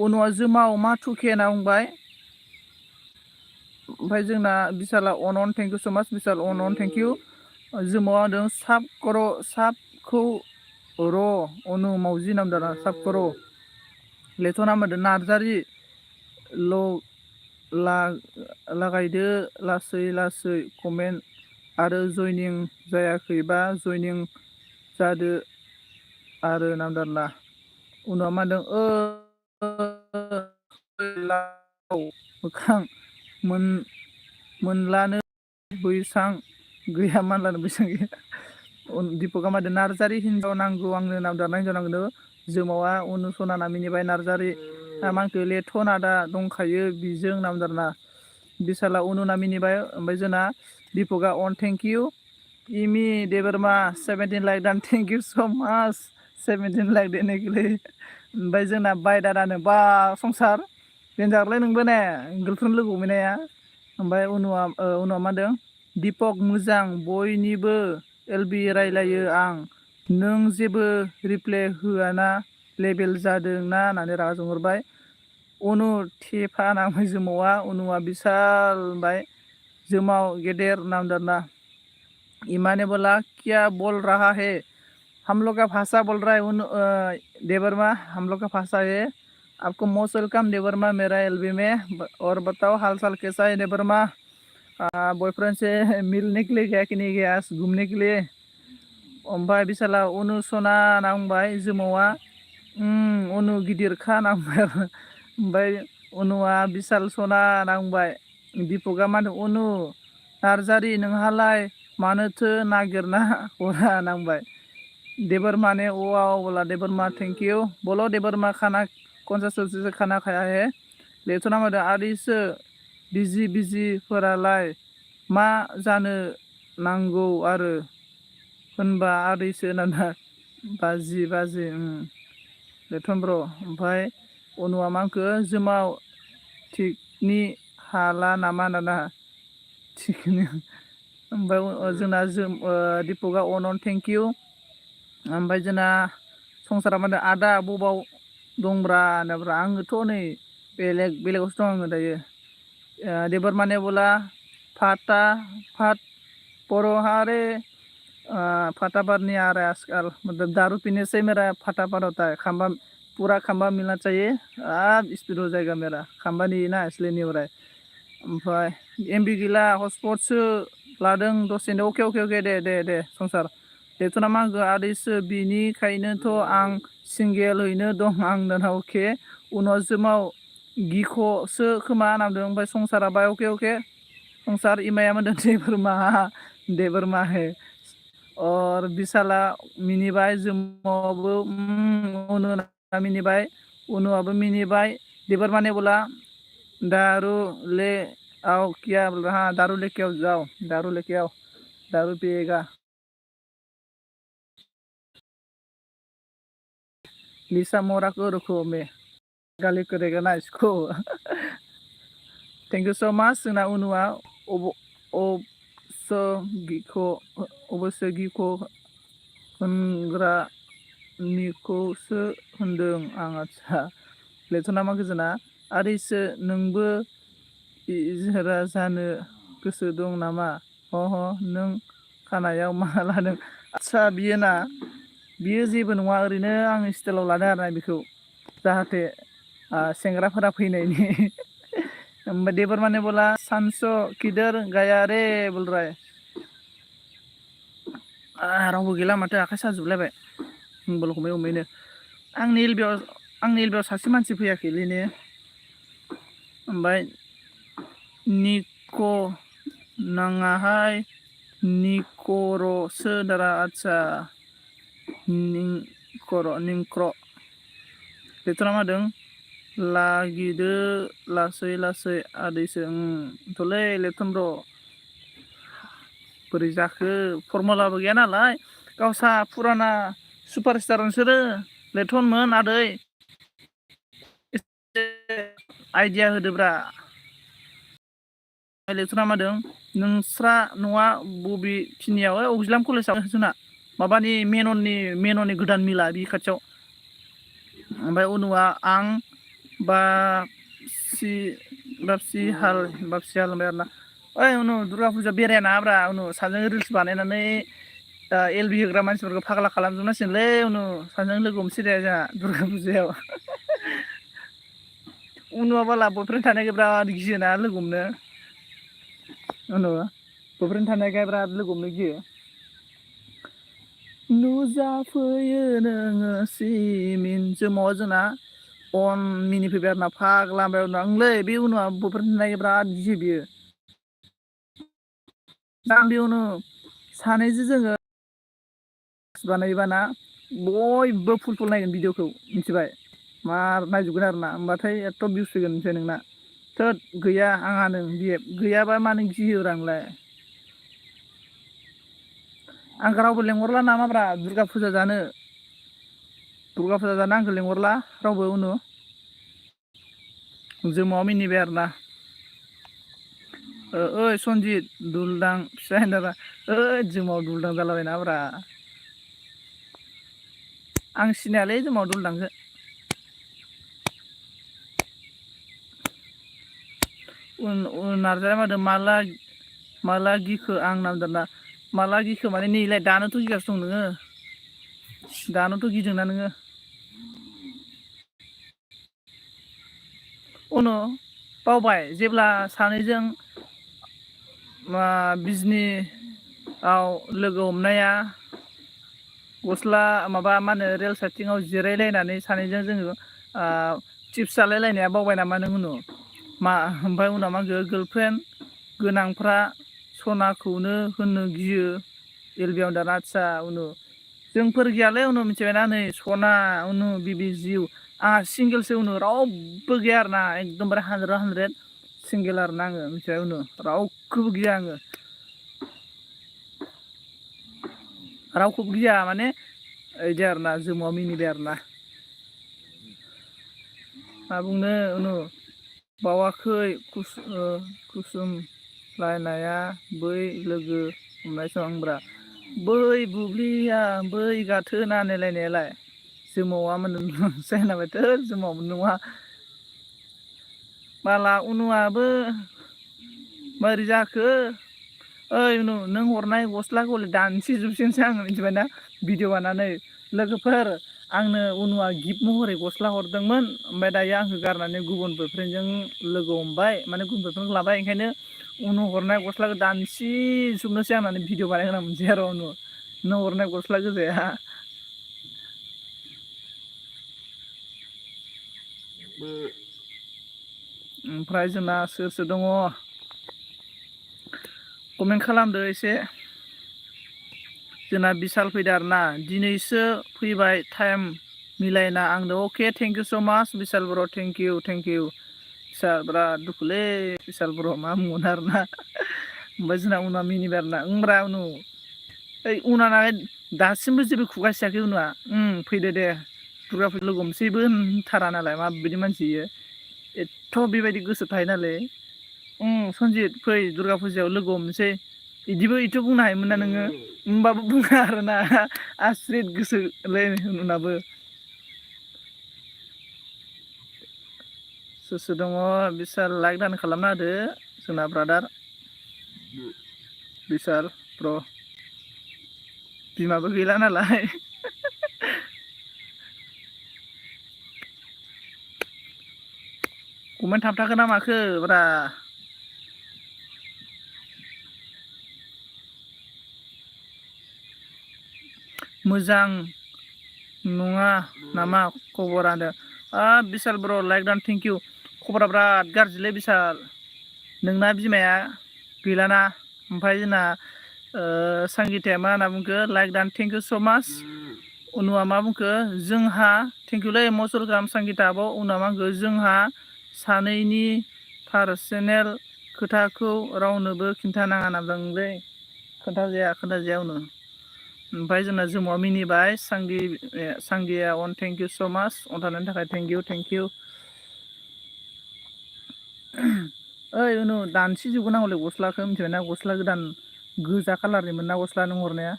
उनुआ जोमाव मा 2K होनना बुंबाय ओमफ्राय जोंना बिसाला अन थेंक इउ स' माच बिसाल अन थेंक इउ जोमाव होनदों साबखौ र' अनु मावजि नामदाना साबखौ र' लेथ'ना होनदों नार्जारि लागायदो लासै कमेन्ट आरो जयनिं जायाखैबा जयनिं जादो आरो नामदारना उनाव मा होनदों मोखां मोनलानो बैसां गैया मानलानो बैसां गैया दीपका मादो नार्जारि हिनजाव नांगौ आंनो नामदारना हिनजाव नांगौ जोमावा अनुसना मिनिबाय नार्जारि मानखो लेथना दा दंखायो बिजों नामदारना बिसाला उनुना मिनिबाय ओमफ्राय जोंना दीपका अन थेंक इउ इमि देबरमा 17 लाइक दान थेंक इउ स माच 17 लाइक देनेगलै ओमफ्राय जोंना बाय दादानो बा संसार देनजारलै नोंबो ने गार्लफ्रेन्ड लोगो हमैनाया ओमफ्राय उनाव मा होनदों दीपक मोजां बयनिबो एलबि रायलायो आं नों जेबो रिप्लाय होआना लेबेल जादों ना होननानै रागा जोंहरबाय उनु थेफा नांबाय जोमावा उनुआ बिशाल बाय जोमाव गेदेर नामदारना इमाने बोला क्या बोल रहा है हम लोग का भाषा बोल रहा है देवरमा हम लोग का भाषा है आपको मोस्ट वेलकम देवरमा मेरा एलबी में और बताओ हाल चाल कैसा है देवरमा बॉयफ्रेंड से मिलने के लिए गया कि नहीं गया घूमने के लिए ओमफ्राय बिसाला उनु सना नांबाय जोमावा उनु गिदिरखा नांबाय ओमफ्राय उनुआ बिशाल सना नांबाय दीपका मा होनदों उनु नार्जारि नोंहालाय मानोथो नागिरना हरा नांबाय देवरमा ने वाओ बोला देवरमा थैंक यू बोलो देवरमा खाना कौन सा सबसे से खाना खाया है लेथना मादो आरिसो बिजिफोरालाय मा जानो नांगौ आरो होनबा आरिसो नाना बाजि लेथन ब्र ओमफ्राय उनुआ मांखो जोमाव थिकनि हाला नामा नाना थिकनि ओमफ्राय जोंना दीपका अन थेंक इउ ओमफ्राय जोंना संसारा मा होनदों आदा बबाव दंब्रा होनब्रा आङोथ' नै बेलेगावसो दं आङो दायो देवरमाने बोला फाट परोहा रे फटा पर नहीं आ रहा है आजकल मतलब दारू पीने से मेरा फटा पर होता है खंबा पूरा खंबा मिलना चाहिए अब स्पीड हो जाएगा मेरा खंबा नहीं ना इसलिए नहीं हो रहा है ओमफ्राय एमबी गैला हटस्पटसो लादों दसेनो अके दे संसार लेथना मा होनगो आदैसो बिनिखायनोथ' आं सिंगेलैनो दं आं दाना अके उनाव जोमाव गिख'सो खोमा नामदों ओमफ्राय संसारा बाय अके संसार इमाया मोनदों देवरमा है और बिशाला मिनिबाय जोमावबो उनुना मिनिबाय उनुआबो मिनिबाय देवरमा ने बोला दारू ले आओ क्या बोल रहा हाँ दारू लेके आओ जाओ दारू लेके आओ दारू पिएगा लिसा मोरा को रखो में गाली करेगा ना इसको थैंक यू सो मच जोंना उनुआ अबसे गिखौ होनग्रानिखौसो होनदों आं आच्छा लेथना मा गोजोना आरैसो नोंबो इजरा जानो गोसो दं नामा नों खानायाव मा लादों आच्छा बियो जेबो नङा ओरैनो आं स्टाइलाव लादों आरोना बेखौ जाहाथे सेंग्राफोरा फैनायनि ओमफ्राय देवरमा ने बोला सानसो किधर गया रे बोल रहा है रावबो गैला माथो आखाइ साजोबलायबाय बल हमैनो आंनि एलबियाव सासे मानसि फैयाखैलै ने ओमफ्राय निक' नाङाहाय निकर'सो दारा आच्छा निंक्र' लेथना मा होदों लागिदो लासै आदैसो थ'लै लेथन र' बोरै जाखो फर्मुलाबो गैया नालाय गावसा फुराना सुपारस्टार नोंसोरो लेथनमोन आदै आइडिया होदोब्रा लेथना मा होदों नोंस्रा न'आ बबेखिनियाव अगजिलाम कलेजाव जोंना माबानि मेनननि गोदान मिला बे खाथियाव ओमफ्राय उनुआ आं बापसि हाल होनबाय आरोना ओइ उनु दुर्गा फुजा बेरायानाब्रा उनु सानैजों रिल्स बानायनानै एलबि होग्रा मानसिफोरखौ फाग्ला खालामजोबनांसिगोनलै उनु सानैजों लोगो हमसै दे जोंहा दुर्गा फुजायाव उनुआबाला बयफ्रेन्ड थानायखाय बिराद गियोना लोगो हमनो उनु बयफ्रेन्ड थानायखाय बिराद लोगो हमनो गियो नुजाफैयो नोङो सिमिन जोमावा जोंना अन मिनि फैबाय आरोना फाग्ला ओमफ्राय उनाव आंलै बे उनाव बयफ्रेन्ड थानायखाय बिराद गियो बियो दा बेयावनो सानैजों जोङो बानायोबाना बयबो फुल नायगोन भिडिअखौ मिथिबाय मार नायजोबगोन आरोना होमबाथाय एथ' भिउस फैगोन मिथिबाय नोंना थोद गैया आंहानो बिए गैयाबा मानो गियोब्रा आंलाय आंखौ रावबो लेंहरला नामाब्रा दुर्गा फुजा जानो आंखौ लेंहरला रावबो उनु जोमावा मिनिबाय आरोना ओइ सनजित दुलदां फिसा हेन्दारा ओइ जोमाव दुलदां जालाबायनाब्रा आं सिनायालै जोमाव दुलदांखौ नारजारिया मादों माला गिखो आं नामदारना माला गिखो माने नैलाय दानोथ' गिगासिनो दं नोङो दानोथ' गिदोंना नोङो उनु बावबाय जेब्ला सानैजों बिजनिआव लोगो हमनाया गस्ला माबा मा होनो रेल साइथिंआव जिरायलायनानै सानैजों जोङो चिप्स जालायलायनाया बावबाय नामा नों उनाव मा ओमफ्राय उनाव मा होनखो गार्लफ्रेन्ड गोनांफ्रा सनाखौनो होननो गियो एलबियाव दाना आदसा उनु जोंफोर गैयालै उनाव मिथिबायना नै सना उनु बिबि जिउ आंहा सिंगोलसो उनाव रावबो गैया आरोना एकदमबारे 100% सिंगेल आरोना आङो मिथिबाय उनाव रावखौबो गिया आङो रावखौबो गिया माने इदि आरोना जोमावा मिनिबाय आरोना मा बुंनो उनु बावाखै कुसुमलायनाया बै लोगो हमनाय समब्रा बै बुब्लिया बै गाथोन नायलायनायालाय जोमावा मोन जानाबायथ' जोमाव नङा बाला उनुआबो मारै जाखो ओइ उनु नों हरनाय गस्लाखौ हले दानसि जोबसिगोनसो आङो मिथिबायना भिडिअ बानानै लोगोफोर आंनो उनुआ गिफ्ट महरै गस्ला हरदोंमोन ओमफ्राय दायो आंखौ गारनानै गुबुन बयफ्रेन्डजों लोगो हमबाय माने गुबुन बयफ्रेन्डखौ लाबाय ओंखायनो उनु हरनाय गस्लाखौ दानसि जोबनोसै आं होननानै भिडिअ बानायहोना मोनसै आरो उनु नों हरनाय गस्ला गोजाया ओमफ्राय जोंना सोर सोर दङ कमेन्ट खालामदो एसे जोंना बिशाल फैदो आरोना दिनैसो फैबाय टाइम मिलायना आंनो अके थेंक इउ स' माच बिशाल ब्र' थेंक इउ बिशाल बिराद दुखुलै बिशाल ब्र' मा बुंबावनो आरोना ओमफ्राय जोंना उनाव मिनिबाय आरोना ओमब्रा उनु ओइ उनाना दासिमबो जेबो खुगासियाखै उनुआ फैदो दे दुर्गा फुजा लोगो हमसैबो होनथारा नालाय माबायदि मानसि इयो एथ' बेबायदि गोसो थायो नालाय सनजित फै दुर्गा फुजायाव लोगो हमनोसै बिदिबो एथ' बुंनो हायोमोन ना नोङो होमबाबो बुङा आरोना आसुरित गोसोलै उनाबो सोर सोर दङ बिशाल लाइक दान खालामना होदो जोंना ब्रादार बिशाल ब्र' बिमाबो गैला नालाय कमेन्ट थाबथाखो ना माखो ब्रा मोजां नङा नामा खबरानो बिशाल ब्र' लाइक दान थेंक इउ खबरा बिराद गाज्रिलै बिशाल नोंना बिमाया गैलाना ओमफ्राय जोंना संगिताया मा होनना बुंखो लाइक दान थेंक इउ स' माच उनुआ मा बुंखो जोंहा थेंक इउलै मस्ट वेलकाम संगिता आब' उनाव मा बुंखो जोंहा सानैनि पार्सनेल खोथाखौ रावनोबो खिन्थानाङा होनना बुंदोंलै खोन्थाजाया उनाव ओमफ्राय जोंना जोमावा मिनिबाय सांगिया अन थेंक इउ स' माच अन थानायनि थाखाय थेंक इउ ओइ उनु दानसि जोबगोन आं हले गस्लाखौ मिथिबायना गस्ला गोदान गोजा कालारनिमोन ना गस्ला नों हरनाया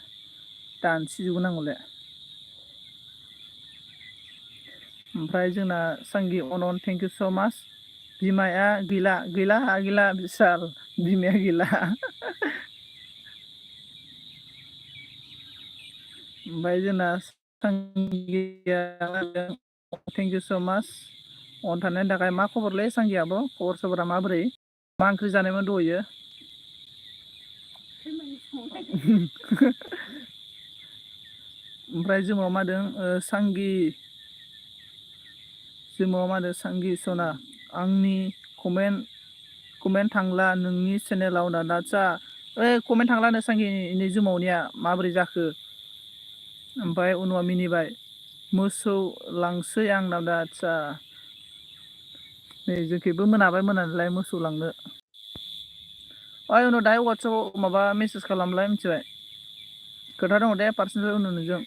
दानसि जोबगोन आं हले ओमफ्राय जोंना सांगि अन थेंक इउ स' माच बिमाया गैला बिशाल बिमाया गैला ओमफ्राय जोंना थेंक इउ स' माच अन थानायनि थाखाय मा खबरलै सांगियाबो खबर सबरा माबोरै मा ओंख्रि जानायमोन दहयो ओमफ्राय जोमाव मादों सांगि जोमाव मादों सांगि सना आंनि कमेन्ट थांला नोंनि चेनेलाव दाना आदसा ओइ कमेन्ट थांलानो सांगिनि जोमावनिया माबोरै जाखो ओमफ्राय उनाव मिनिबाय मोसौ लांसै आंनाव दा आदसा नै जोंखैबो मोनाबाय मोनानायलाय मोसौ लांनो ओइ उनाव दाहाय वाट्सआपाव माबा मेसेज खालामलाय मिथिबाय खोथा दङ दे पार्सनेल उनाव नोंजों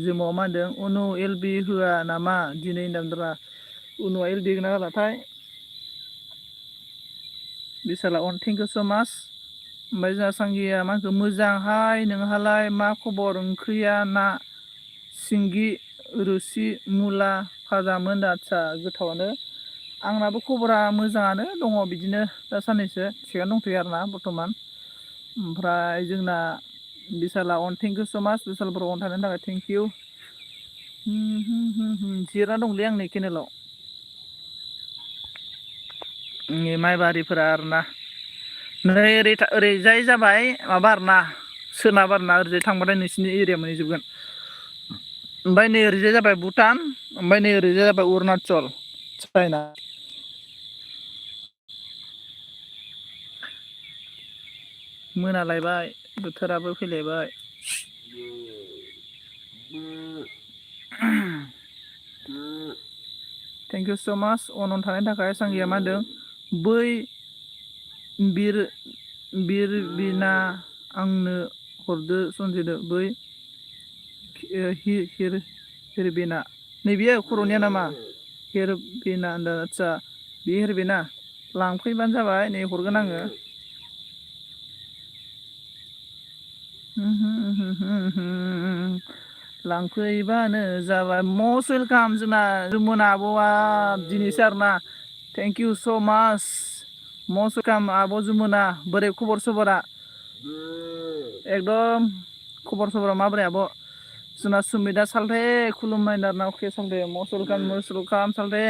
जोमाव मा होनदों उनु एल बि होआ नामा दिनै होनदोंरा उनुआ एल बि होगोना होलाथाय बिसाला अन थेंक इउ स' माच ओमफ्राय जोंहा सांगिया मा होनखो मोजांहाय नोंहालाय मा खबर ओंख्रिया ना सिंगि रोसि मुला भाजामोन आदसा गोथावानो आंनाबो खबरा मोजाङानो दङ बिदिनो दा साननैसो थिगानो दंथ'यो आरोना बर्थमान ओमफ्राय जोंना बिसाला अन थेंक इउ स' माच बिसाल बर' अन थानायनि थाखाय थेंक इउ जिरायना दंलै आं नै केनेलाव माइबारिफोरा आरोना नै ओरैजाय जाबाय माबा आरोना सोनाब आरोना ओरैजाय थांबाथाय नोंसिनि एरिया मोनहैजोबगोन ओमफ्राय नै ओरैजाय जाबाय भुटान ओमफ्राय नै ओरैजाय जाबाय अरुणाचल चाइना मोनालायबाय बोथोराबो फैलायबाय थेंक इउ स' माच अन थानायनि थाखाय सांगिया मा होनदों बै बिरबिना आंनो हरदो सनजिनो बै हिरबिना नैबेयो खर'निया नामा हिरबिना होनदों आदसा बे हिरबिना लांफैबानो जाबाय नै हरगोन आङो लांफैबानो जाबाय मस्ट वेलकाम जोंना जुमुना आब'आ दिनैसो आरोना थेंक इउ स' माच मस्ट वेलकाम आब' जुमुना बोरै खबर सबरा एकदम खबर सबरा माबोरै आब' जोंना सुमिदा सालथे खुलुमनाय आरोना अके सालथे मस्ट वेलकाम सालथे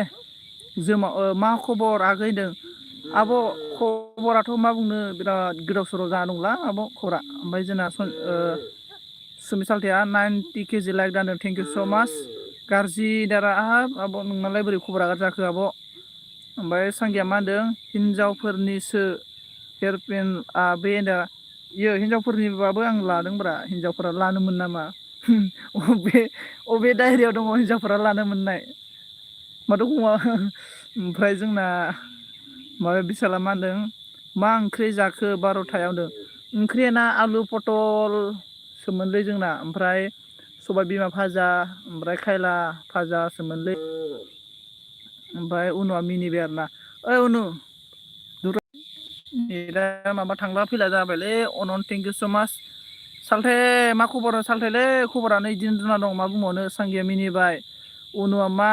जोमा मा खबर आगै होनदों आब' खबराथ' मा बुंनो बिराद गोदाव सोराव जाना दंला आब' खबरा ओमफ्राय जोंना सुमि सालथेया 90 केजि लाइक दानो थेंक इउ स' माच गाज्रि दारा आहाब आब' नोंनालाय बोरै खबरा गाज्रि जाखो आब' ओमफ्राय सांगिया मा होनदों हिनजावफोरनिसो हेयारपेन बे दा इयो हिनजावफोरनिबाबो आं लादोंब्रा हिनजावफोरा लानो मोन नामा अबे डायरियाव दङ हिनजावफोरा लानो मोननाय माथो ओमफ्राय जोंना माबा बिसाला मा होनदों मा ओंख्रि जाखो 12थायाव होनदों ओंख्रियाना आलु पटल सोमोनलै जोंना ओमफ्राय सबाय बिमा भाजा ओमफ्राय खायला भाजा सोमोनलै ओमफ्राय उनाव मिनिबाय आरोना ओइ उनु दा माबा थांला फैला जाबायलै अनन थेंक इउ स' माच सालथे मा खबर सालथेलै खबरानो बिदिनो जुना दं मा बुंबावनो सांगिया मिनिबाय उनुआ मा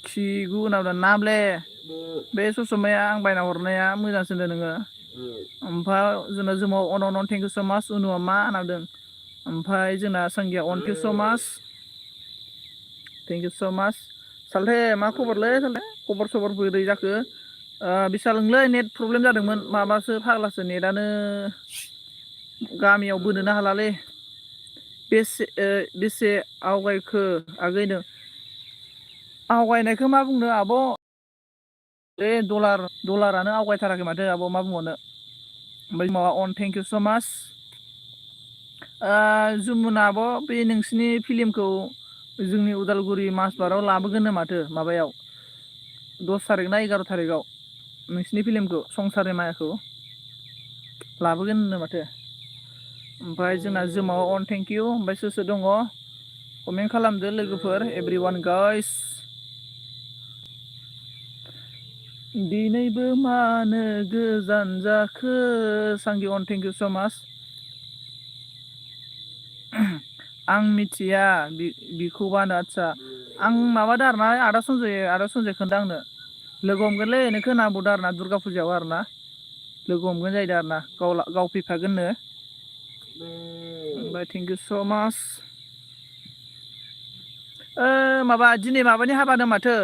खिगु होनना नामले बे ससमाया आं बायना हरनाया मोजांसो होनदों नोङो ओमफ्राय जोंना जोमाव अन थेंक इउ स' माच उनुआ मा होनदों ओमफ्राय जोंना सांगिया अन थेंक इउ स' माच थेंक इउ स' माच सालथे मा खबरलै सालथे खबर सबर बोरै जाखो बिसालंलै नेट प्रब्लेम जादोंमोन माबासो फाग्लासो नेटआनो गामियाव बोनोनो हालालै बेसे आवगायखो आगैनो आवगायनायखौ मा बुंनो आब' बे डलारानो आवगायथाराखै माथो आब' मा बुंबावनो ओमफ्राय माबा अन थेंक इउ स' माच जुमुना आब' बे नोंसिनि फिल्मखौ जोंनि उदालगुरि माजबाराव लाबोगोननो माथो माबायाव 10 थारिख ना 11 थारिखआव नोंसिनि फिल्मखौ संसारनि मायाखौ लाबोगोन होननो माथो ओमफ्राय जोंना जोमाव अन थेंक इउ ओमफ्राय सोर सोर दङ कमेन्ट खालामदो लोगोफोर एभ्रिवान गाइस दिनैबो मानो गोजान जाखो सांगि अन थेंक इउ स' माच आं मिथिया बिखौबानो आदसा आं माबादो आरोना आदा सनजय खोन्था आंनो लोगो हमगोनलै नोंखौ होनना बुंदों आरोना दुर्गा फुजायाव आरोना लोगो हमगोन जाहैदों आरोना गाव फैफागोननो ओमफ्राय थेंक इउ स' माच माबा दिनै माबानि हाबानो माथो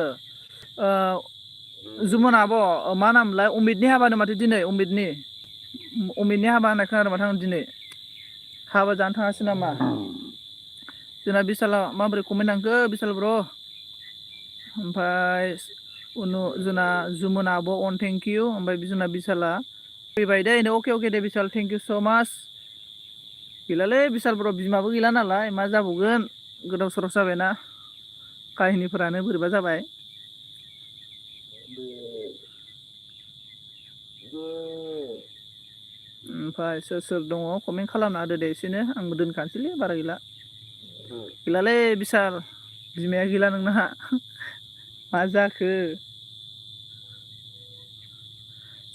जुमुन आब' मा नामलाय अमितनि हाबानो माथो दिनै अमितनि हाबा होननाय खोनादों माथो आं दिनै हाबा जानो थाङासै नामा जोंना बिशाला माबोरै कमेन्ट नांखो बिशाल ब्र ओमफ्राय जोंना जुमुना आब' अन थेंक इउ ओमफ्राय जोंना बिशाला फैबाय दे अके दे बिशाल थेंक इउ स' माच गैलालै बिशाल ब्र बिमाबो गैला नालाय मा जाबावगोन गोदाव सोराव जाबायना काहिनिफोरानो बोरैबा जाबाय ओमफ्राय सोर दङ कमेन्ट खालामना होदो दे एसेनो आंबो दोनखानोसैलै बारा गैलालै बिशाल बिमाया गैला नोंना मा जाखो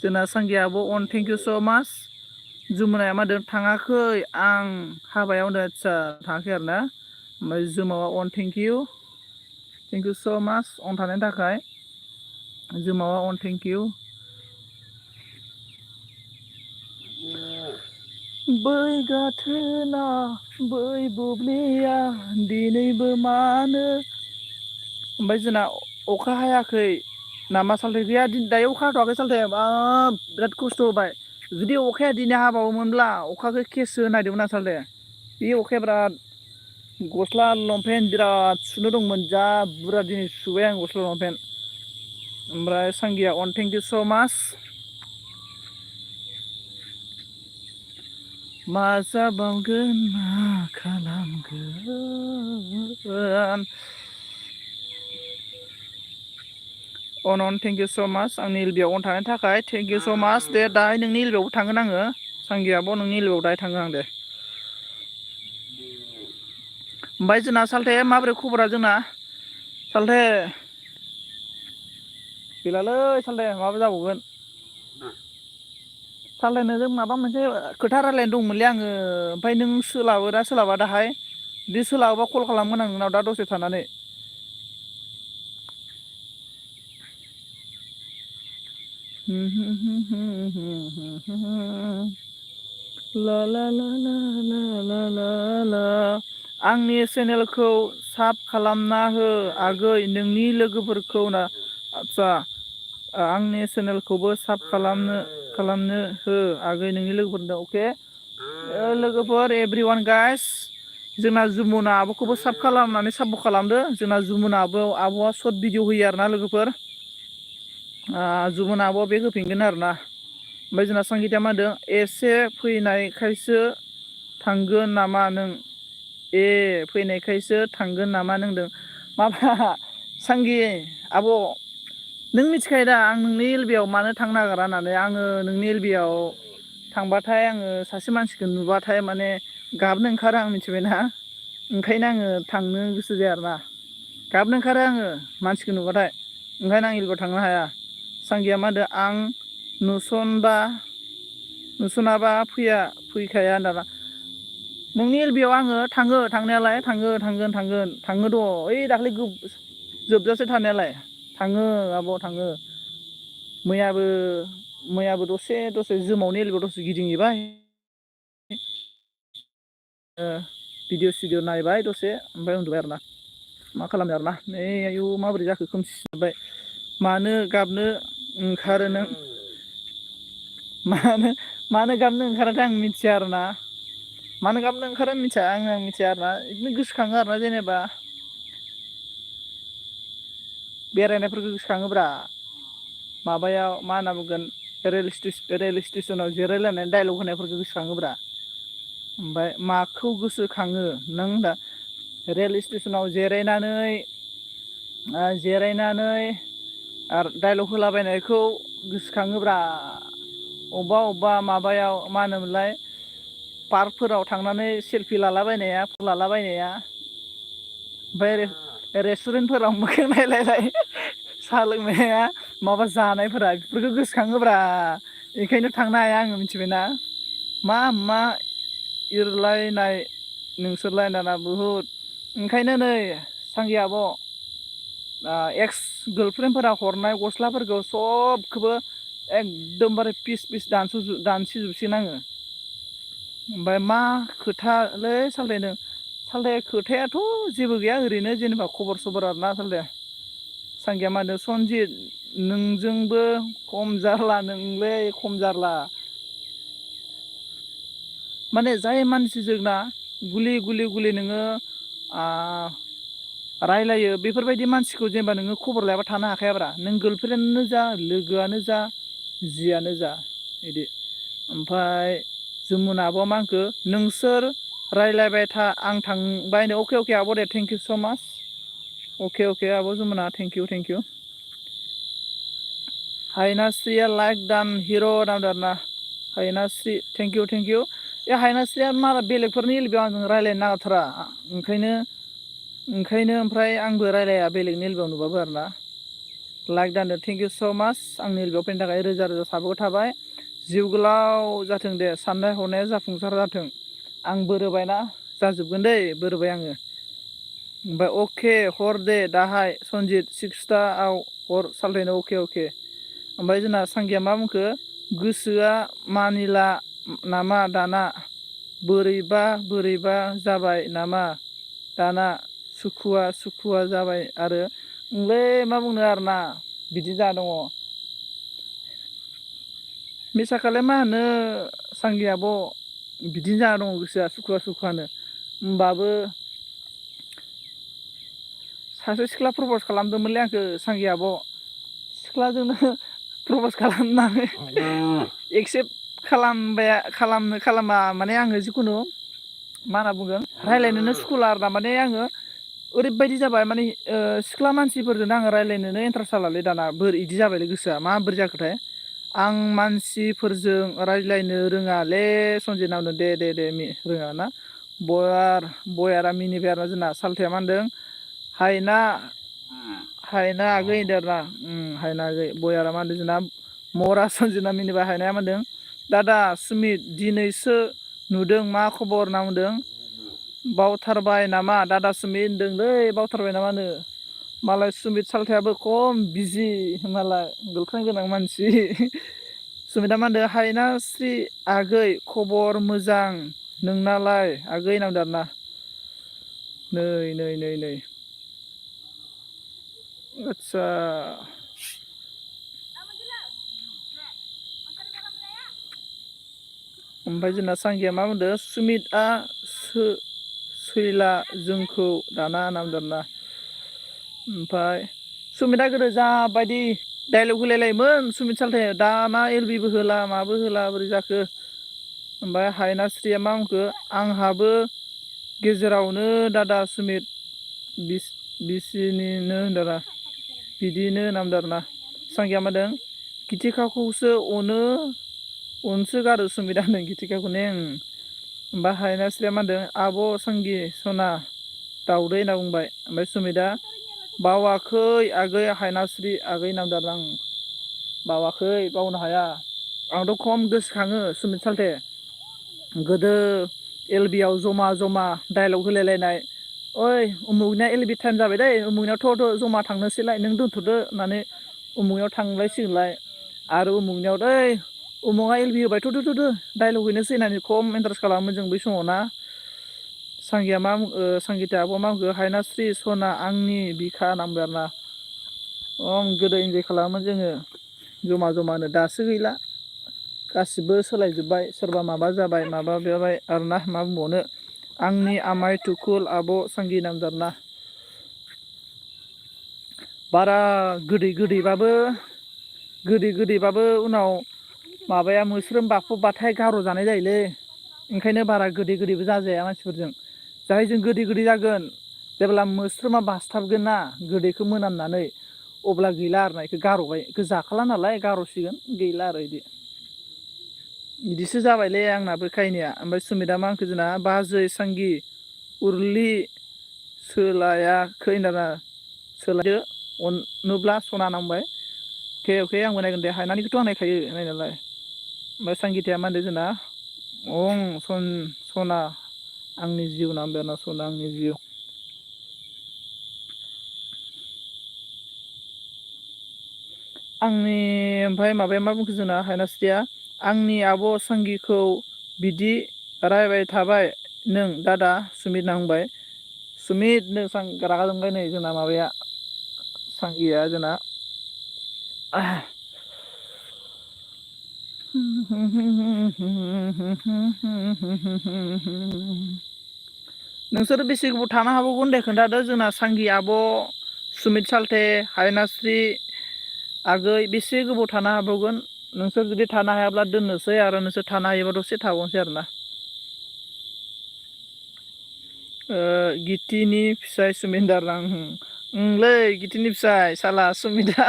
जोंना सांगिया आब' अन थेंक इउ स' माच जुमुनाया मा होनदों थाङाखै आं हाबायाव होनदों आदसा थाङाखै आरो ना ओमफ्राय जुमावा अन थेंक इउ स' माच अन थानायनि थाखाय जुमावा अन थेंक इउ बै गाथोना बै बुब्लिया दिनैबो मानो ओमफ्राय जोंना अखा हायाखै नामा सालथे गैया दायो अखा हाथ'वाखै सालथे बिराद खस्थ' होबाय जुदि अखाया दिनै हाबावोमोनब्ला अखाखौ केसो नायदोंमोन आं सालथे बे अखाया बिराद गस्ला लंपेन्ट बिराद सुनो दंमोन जा बुरजा दिनै सुबाय आं गस्ला लंपेन्ट ओमफ्राय सांगिया अन थेंक इउ स' माच मा जाबावगोन मा खालामगोन अन थेंक इउ स' माच आंनि एलबियाव अन थानायनि थाखाय थेंक इउ स' माच दे दाहाय नोंनि एलबियावबो थांगोन आङो सांगिया आब' नोंनि एलबियाव दाहाय थाङो आं दे ओमफ्राय जोंना सालथे माबोरै खबरा जोंना सालथे गैलालै सालथे माबा जाबावगोन सालथे नोंजों माबा मोनसे खोथा रायलायनो दंमोनलै आङो ओमफ्राय नों सोलाबो ना सोलाबा दाहाय जुदि सोलाबोबा कल खालामगोन आं नोंनाव दा दसे थानानै ला ला ला ला ला ला ला ला आंनि चेनेलखौ साब खालामना हो आगै नोंनि लोगोफोरखौ ना आदसा आंनि चेनेलखौबो साब खालामनो हो आगै नोंनि लोगोफोरनो अके लोगोफोर एभ्रिवान गाइस जोंना जुमुना आब'खौबो साब खालामनानै साबबो खालामदो जोंना जुमुना आब'आ सर्ट भिडिअ होयो आरोना लोगोफोर जुमुना आब' बे होफिनगोन आरोना ओमफ्राय जोंना सांगिता मा होनदों एसे फैनायखायसो थांगोन नामा नों फैनायखायसो थांगोन नामा नों होनदों माबा सांगि आब' नों मिथिखायो दा आं नोंनि एलबियाव मानो थांनो नागिरा होननानै आङो नोंनि एलबियाव थांबाथाय आङो सासे मानसिखौ नुबाथाय माने गाबनो ओंखारो आं मिथिबायना ओंखायनो आङो थांनो गोसो जाया आरोना गाबनो ओंखारो आङो मानसिखौ नुबाथाय ओंखायनो आं एलबियाव थांनो हाया सांगिया मा होनदों आं नुसनाबा फैखाया होनदाना नोंनि एलबियाव आङो थाङो थांनायालाय थाङो र' ओइ दाख्लै जोबजासे थानायालाय थाङो आब' थाङो मैयाबो दसे जोमावनि एलबियाव दसे गिदिंहैबाय भिडिअ सिडिअ नायबाय दसे ओमफ्राय उन्दुबाय आरोना मा खालामनो आरोना नै आयु माबोरै जाखो खोमसिजोब्बाय मानो गाबनो ओंखारो नों मानो गाबनो ओंखाराथाय आं मिथिया आरोना मानो गाबनो ओंखारो मिथिया आं मिथिया आरोना बिदिनो गोसोखाङो आरोना जेनेबा बेरायनायफोरखौ गोसोखाङोब्रा माबायाव मा होनना बुंगोन रेल स्टेसनाव जिरायलायनानै डाइलग होनायफोरखौ गोसोखाङोब्रा ओमफ्राय माखौ गोसोखाङो नों दा रेल स्टेसनाव जिरायनानै आरो डाइलग होलाबायनायखौ गोसोखाङोब्रा अबेबा माबायाव मा होनोमोनलाय पार्कफोराव थांनानै सेलफि लालाबायनाया ओमफ्राय रेस्टुरेन्टफोराव मोखां नायलायनाय साहा लोंनाया माबा जानायफोरा बेफोरखौ गोसोखाङोब्रा बेखायनो थांनो हाया आङो मिथिबायना मा इरलायनाय नोंसोरलाय बुहुद ओंखायनो नै सांगि आब' एक्स गार्लफ्रेन्डफोरा हरनाय गस्लाफोरखौ सबखौबो एकदमबारे पिस दानसिजोबसिगोन आङो ओमफ्राय मा खोथालै सालथे खोथायाथ' जेबो गैया ओरैनो जेनेबा खबर सबर आरोना सालथे सांगिया मा होनो सनजित नोंजोंबो खम जारला नोंलै खम जारला माने जाय मानसिजों ना गुलि गुलि गुलि नोङो रायलायो बेफोरबायदि मानसिखौ जेनेबा नोङो खबर लायाबा थानो हाखायाब्रा नों गार्लफ्रेन्डआनो जा लोगोआनो जा जियानो जा बिदि ओमफ्राय जमुना आब'आ मा होनखो नोंसोर रायलायबाय था आं थांबायनो अके अके आब' दे थेंक इउ स' माच अके अके आब' जमुना थेंक इउ थेंक इउ हायनास्रिया लाइक दान हिर' दाम आरोना हायनास्रि थेंक इउ थेंक इउ ए हायनास्रिया माला बेलेगफोरनि एलबियाव आंजों रायलायनो नागिरथारा ओंखायनो ओमफ्राय आंबो रायलाया बेलेगनि एलबियाव नुबाबो आरोना लाइक दानदो थेंक इउ स' माच आंनि एलबियाव फैनो थाखाय रोजा रोजा साबायखर थाबाय जिउ गोलाव जाथों दे साननाय हनाया जाफुंसार जाथों आं बोरोबायना जाजोबगोन दै बोरोबाय आङो ओमफ्राय अके हर दे दाहाय सनजित 6थाआव हर सालथायनो अके अके ओमफ्राय जोंना सांगिया मा बुंखो गोसोआ मानिला नामा दाना बोरैबा जाबाय नामा दाना सुखुवा जाबाय आरो नोंलै मा बुंनो आरोना बिदि जा दङ मिसाखौलाय मा होनो सांगि आब' बिदिनो जाना दङ गोसोआ सुखुवानो होमबाबो सासे सिख्ला प्रपस खालामदोंमोनलै आंखौ सांगि आब' सिख्लाजोंनो प्रपस खालामनानै एक्सेप्ट खालामा माने आङो जिखुनु मा होनना बुंगोन रायज्लायनोनो सुखुला आरोना माने आङो ओरैबायदि जाबाय माने सिख्ला मानसिफोरजोंनो आङो रायज्लायनोनो इन्टारेस्ट जालालै दाना इदि जाबायलै गोसोआ माबोरै जाखोथाय आं मानसिफोरजों रायज्लायनो रोङालै सनजित नावनो दे रोङा ना बयारा मिनिबाय आरोना जोंना सालथाया मा होनदों हायना आगै होनदों आरोना हायना आगै बयारा मा होनदों जोंना मरा सनजितना मिनिबाय हायनाया मा होनदों दादा सुमित दिनैसो नुदों मा खबर होनना बुंदों बावथारबाय नामा दादा सुमित होनदोंलै बावथारबाय नामानो मालाय सुमित सालथायाबो खम बिजि मालाय गार्लफ्रेन्ड गोनां मानसि सुमितआ मा होनदों हायनास्रि आगै खबर मोजां नोंनालाय आगै होनना बुंदों आरोना नै आदसा ओमफ्राय जोंना सांगिया मा बुंदों सुमितआ सैला जोंखौ दाना होनना बुंदों आरोना ओमफ्राय सुमितआ गोदो जाबायदि डाइलग होलायलायोमोन सुमित सालथाया दाना एलबिबो होला माबो होला बोरै जाखो ओमफ्राय हायनास्रिया मा बुंखो आंहाबो गेजेरावनो दादा सुमित बिसिनिनो होनदों बिदिनो होनना बुंदों आरोना सांगिया मा होनदों गिथिखाखौसो अनसो गारो सुमितआ होनदों गिथिखाखौने ओमफ्राय हायनास्रिया मा होनदों आब' सांगि सना दाउदै होनना बुंबाय ओमफ्राय सुमितआ बावाखै आगै हायनास्रि आगै होनना बुंदों आरोना बावाखै बावनो हाया आंथ' खम गोसोखाङो सुमित सालथे गोदो एलबियाव जमा डाइलग होलायलायनाय ओइ उमुगनिया एलबि टाइम जाबाय दै उमुगनियाव थ' जमा थांनोसैलाय नों दोनथ'दो होननानै उमुगनियाव थांलायसिगोनलाय आरो उमुगनियाव दै उमुगा एलबि होबाय थ'दो डाइलग हैनोसै होननानै खम इन्टारेस्ट खालामोमोन जों बै समाव ना सांगिता आब'आ मा बुंखो हायनास्रि सना आंनि बिखा होनना बुंबाय आरोना गोदो इन्जय खालामोमोन जोङो जमानो दासो गैला गासिबो सोलायजोब्बाय सोरबा माबा जाबाय माबा जाबाय आरोना मा बुंबावनो आंनि आमाय थुकुल आब' सांगि होनना बुंदों आरोना बारा गोदैबाबो उनाव माबाया मोस्रोम बाफबबाथाय गार' जानाय जायोलै ओंखायनो बारा गोदैबो जाजाया मानसिफोरजों जायजों गोदै जागोन जेब्ला मोस्रोमा बासथाबगोन ना गोदैखौ मोनामनानै अब्ला गैला आरोना बेखौ गार'बाय बेखौ जाखाला नालाय गार'सिगोन गैला आरो बिदिसो जाबायलै आंनाबो खाहिनिया ओमफ्राय सुमितआ मा होनखो जोंना बाजै सांगि उरलि सोलायाखै होनदों सोलायदो अनोब्ला सना होनना बुंबाय अके आंबो नायगोन दे हायनानिखौथ' आं नायखायो नायनायालाय ओमफ्राय सांगिताया मा होनदों जोंना सना आंनि जिउ होनना बुंबाय आरोना सना आंनि जिउ ओमफ्राय माबाया मा बुंखो जोंना हायनास्रिया आंनि आब' सांगिखौ बिदि रायबाय थाबाय नों दादा सुमित होनना बुंबाय सुमित रागा जोंबाय नै जोंना माबाया सांगिया जोंना नोंसोर बेसे गोबाव थानो हाबावगोन दे खोन्थादो जोंना सांगि आब' सुमित सालथे हायनास्रि आगै बेसे गोबाव थानो हाबावगोन नोंसोर जुदि थानो हायाब्ला दोननोसै आरो नोंसोर थानो हायोबा दसे थाबावनोसै आरोना गितिनि फिसाय सुमिन्दार लै गितिनि फिसाय साला सुमिता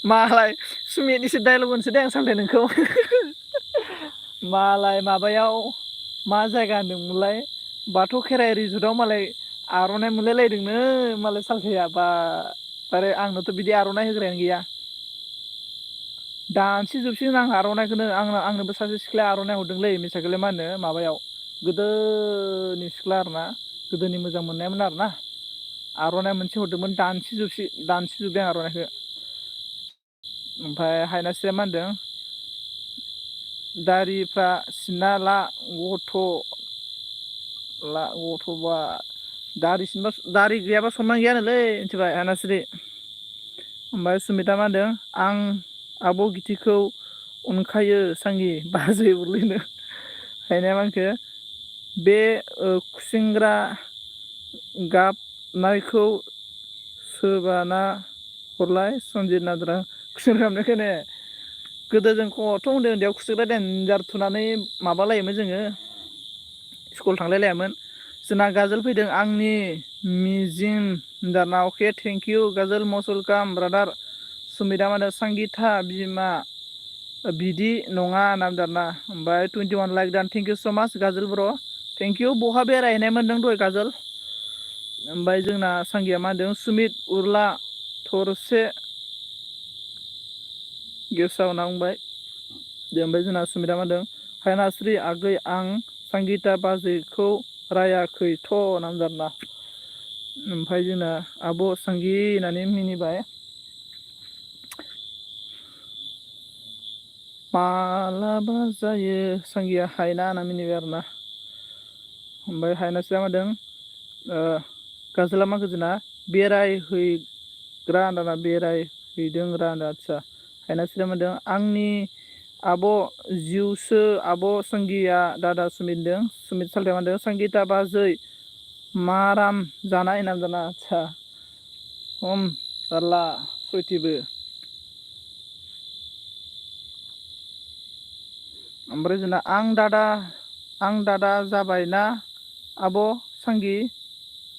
मालाय सुमितनिसो डायलग होनसै दे आं सालथे नोंखौ मालाय माबायाव मा जायगा होनदोंमोनलाय बाथौ खेराइ रिजर्टआव मालाय आर'नाइ मोनलायलायदोंनो मालाय सालथेया बा आरे आंनोथ' बिदि आर'नाइ होग्रायानो गैया दानसि जोबसिगोन आं आर'नाइखौनो आंनोबो सासे सिख्लाया आर'नाइ हरदोंलै मिसाखौलाय मा होनो माबायाव गोदोनि सिख्ला आरोना गोदोनि मोजां मोननायमोन आरोना आर'नाइ मोनसे हरदोंमोन दानसिजोब्बाय आं आर'नाइखौ ओमफ्राय हायनास्रिया मा होनदों दारिफ्रा सिनना ला गथ'बा दारि गैयाबा सनमान गैयानोलै मिथिबाय हायनास्रि ओमफ्राय सुमिता मा होनदों आं आब' गितिखौ अनखायो सांगि बाजै उरलैनो हायनाया मा होनखो बे खुसेंग्रा गाबनायखौ सोबाना हरलाय सनजित नार्जारा खुसेंग्रा गाबनायखौनो गोदो जों खथ' उन्दै उन्दैयाव खुसेंग्रा देनजार थुनानै माबालायोमोन जोङो स्कुल थांलायलायामोन जोंना गाजोल फैदों आंनि मिजिं दाना अके थेंक इउ गाजोल मस्ट वेलकाम ब्रादार सुमिता मा होनो सांगिथा बिमा बिदि नङा नामदारना ओमफ्राय 21 लाइक दान थेंक इउ स' माच गाजोल ब्र' थेंक इउ बहा बेरायहैनाय मोनदों दहाय गाजोल ओमफ्राय जोंना सांगिया मा होनदों सुमित उरला थरसे गेसाव नांबाय दे ओमफ्राय जोंना सुमिता मा होनदों हायनास्रि आगै आं सांगिता बाजैखौ रायाखैथ' नामजादा ओमफ्राय जोंना आब' सांगि होननानै मिनिबाय मालाबा जायो सांगिया हायना होनना मिनिबाय आरोना ओमफ्राय हायनास्रिया मा होनदों गाजोला मा गोजोना बेरायहैग्रा होनदाना बेरायहैदों रा होनदों आदसा हायनास्रिया मा होनदों आंनि आब' जिउसो आब' सांगिया दादा सुमित होनदों सुमित सालथे मा होनदों सांगिता बाजै माराम जानाय होनना दाना आदसा जारला सयथिबो ओमफ्राय जोंना आं दादा जाबायना आब' सांगि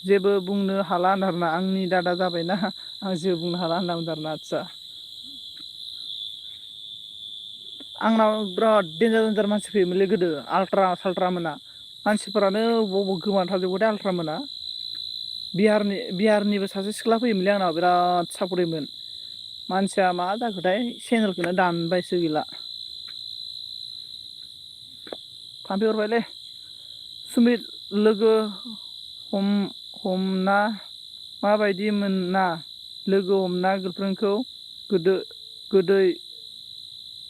जेबो बुंनो हाला होनदों आरोना आंनि दादा जाबायना आं जेबो बुंनो हाला होनना बुंदों आरोना आदसा आंनाव बिराद देन्जार मानसि फैयोमोनलै गोदो आल्ट्रा साल्ट्रा मोना मानसिफोरानो बबाव गोमाना थाजोबगोथाय आल्ट्रा मोना बिहारनिबो सासे सिख्ला फैयोमोनलै आंनाव बिराद सापर्टिभमोन मानसिया मा जाखोथाय चेनेलखौनो दानबायसो गैला थाम्फै अरबायलै सुमित लोगो हमना माबायदि मोना लोगो हमना गार्लफ्रेन्डखौ गोदै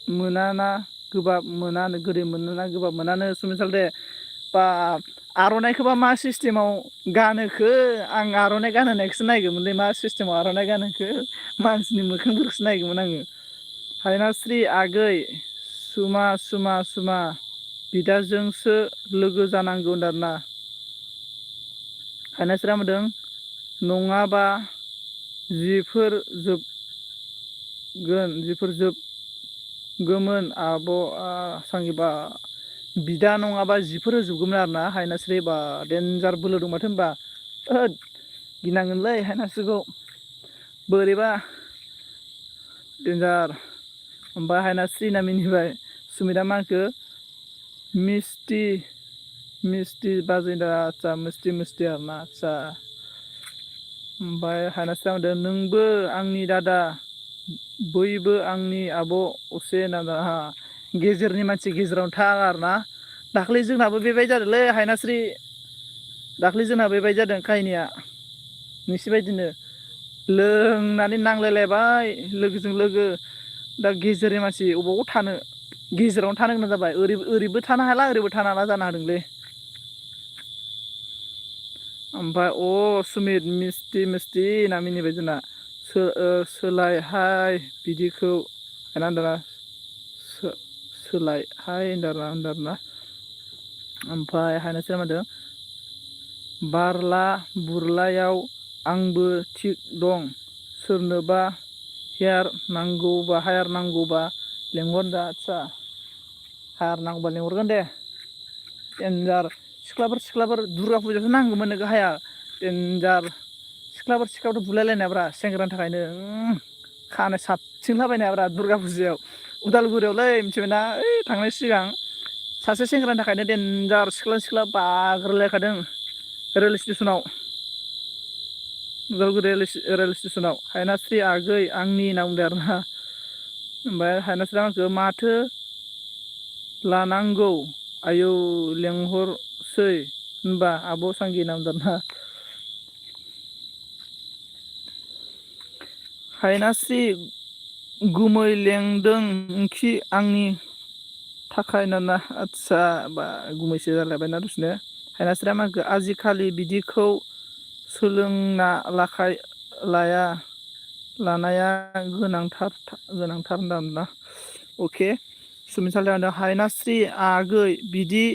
मोनाना गोबाब मोनानो गोदै मोनोना गोबाब मोनानो सुमित सालथे बा आर'नाइखौबा मा सिस्टेमाव गानोखो आं आर'नाइ गानहोनायखौसो नायगौमोनलै मा सिस्टेमाव आर'नाइ गानहोखो मानसिनि मोखांफोरखौसो नायगौमोन आङो हायनास्रि आगै सुमा बिदाजोंसो लोगो जानांगौ होनदाना हायनास्रिया बुंदों नङाबा जिफोर जोबगोमोन आब' सांगिबा बिदा नङाबा जिफोर होजोबगौमोन आरोना हायनास्रि बा देन्जार बोलो दं माथो होनबा गिनांगोनलै हायनास्रिखौ बोरैबा देन्जार ओमफ्राय हायनास्रि होनना मिनिबाय सुमिता मा होनखो मिस्टि बाजै आदसा मिस्टि आरोना आदसा ओमफ्राय हायनास्रिया होनदों नोंबो आंनि दादा बयबो आंनि आब' असे होनना गेजेरनि मानसि गेजेरावनो था आरोना दाख्लै जोंनाबो बेबायदि जादोंलै हायनास्रि दाख्लै जोंना बेबायदि जादों काहिनिया नोंसि बायदिनो लोंनानै नांलायलायबाय लोगोजों लोगो दा गेजेरनि मानसि अबाव थानो गेजेरावनो थानो गोनां जाबाय ओरैबो थानो हाला ओरैबो थानो हाला जानो हादोंलै ओमफ्राय सुमित मिस्टि होनना मिनिबाय जोंना सोलायहाय बिदिखौ होनना सोलायहाय होनदारना ओमफ्राय हायनासो मा होनदों बारला बुरलायाव आंबो थिग दं सोरनोबा हायार नांगौबा लेंहर दा आदसा हायार नांगौबा लेंहरगोन दे देन्जार सिख्लाफोर दुर्गा फुजायावसो नांगौमोन नोङो हायार देन्जार सिख्लाफोर बुलायलायनायब्रा सेंग्रानि थाखायनो खानाय साबथिंलाबायनायब्रा दुर्गा फुजायाव उदालगुरियावलै मिथिबायना ओइ थांनाय सिगां सासे सेंग्रानि थाखायनो देन्जार सिख्ला बाग्रोलायखादों रेल स्टेसनाव उदालगुरि रेल स्टेसनाव हायनास्रि आगै आंनि होनना बुंदों आरोना ओमफ्राय हायनास्रिया आंखौ माथो लानांगौ आयौ लेंहरसै होनबा आब' सांगि होनना बुंदों आरोना हायनास्रि गुमै लेंदों ओंखि आंनि थाखाय नाना आदसा बा गुमैसो जालायबायना दसेनो हायनास्रिया मा होनखो आजिखालि बिदिखौ सोलोंना लानाया गोनांथार होनना अके सुमिसालिया होनदों हायनास्रि आगै बिदि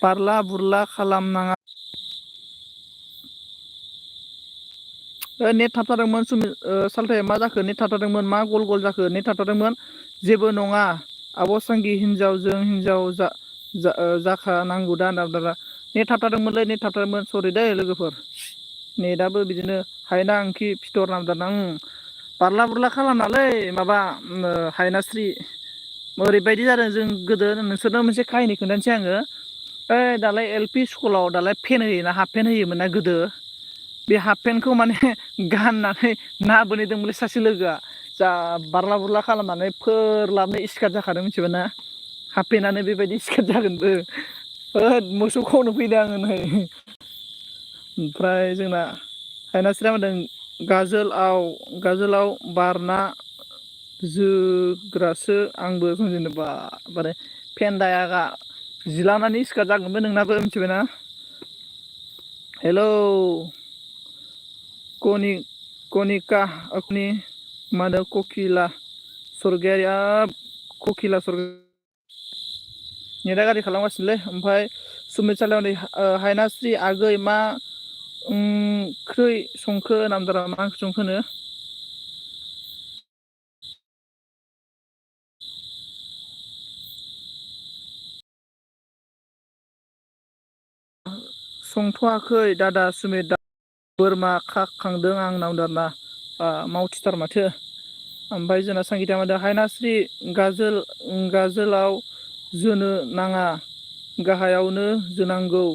बारला बुरला खालामनाङा नेट थाबथादोंमोन सालथाया मा जाखो नेट थाबथादोंमोन मा गल जाखो नेट थाबथादोंमोन जेबो नङा आब' सांगि हिनजावजों हिनजाव जाखानांगौ दा होनना नेट थाबथादोंमोनलै नेट थाबथादोंमोन सरि दै लोगोफोर नेटआबो बिदिनो हायना ओंखि फिथर नामदाना बारला बुरला खालामनालै माबा हायनास्रि ओरैबायदि जादों जों गोदो नोंसोरनो मोनसे काहिनि खोन्थानोसै आङो ओइ दालाय एल-पि स्कुलाव दालाय फेन होयोना हाफ पेन्ट होयोमोन ना गोदो बे हाफ पेन्टखौ माने गाननानै ना बोनहैदोंमोनलै सासे लोगोआ जा बारला बुरला खालामनानै फोरलाबनो स्टार्ट जाखादों मिथिबायना हाफ पेन्टआनो बेबायदि स्टार्ट जागोनबो होद मोसौ खावनो फैदों आङो नै ओमफ्राय जोंना हायनास्रिया मा होनदों गाजोलाव बारना जोग्रासो आंबो जेनेबा माने फेन्दाया जिलानानै सिखार जागोनबो नोंनाबो मिथिबायना हेलौ कनिका मा होनो ककिला सरगियारिया ककिला नेटा गाज्रि खालामगासिनोलै ओमफ्राय सुमितसालियाव हायनास्रि आगै मा ओंख्रै संखो नामदारा मा ओंख्रि संखोनो संथ'वाखै दादा सुमित बोरमा खाखांदों आं नामदारना मावथिथार माथो ओमफ्राय जोंना सांगिता मा होनदों हायनास्रि गाजोलाव जोनो नाङा गाहायावनो जोनांगौ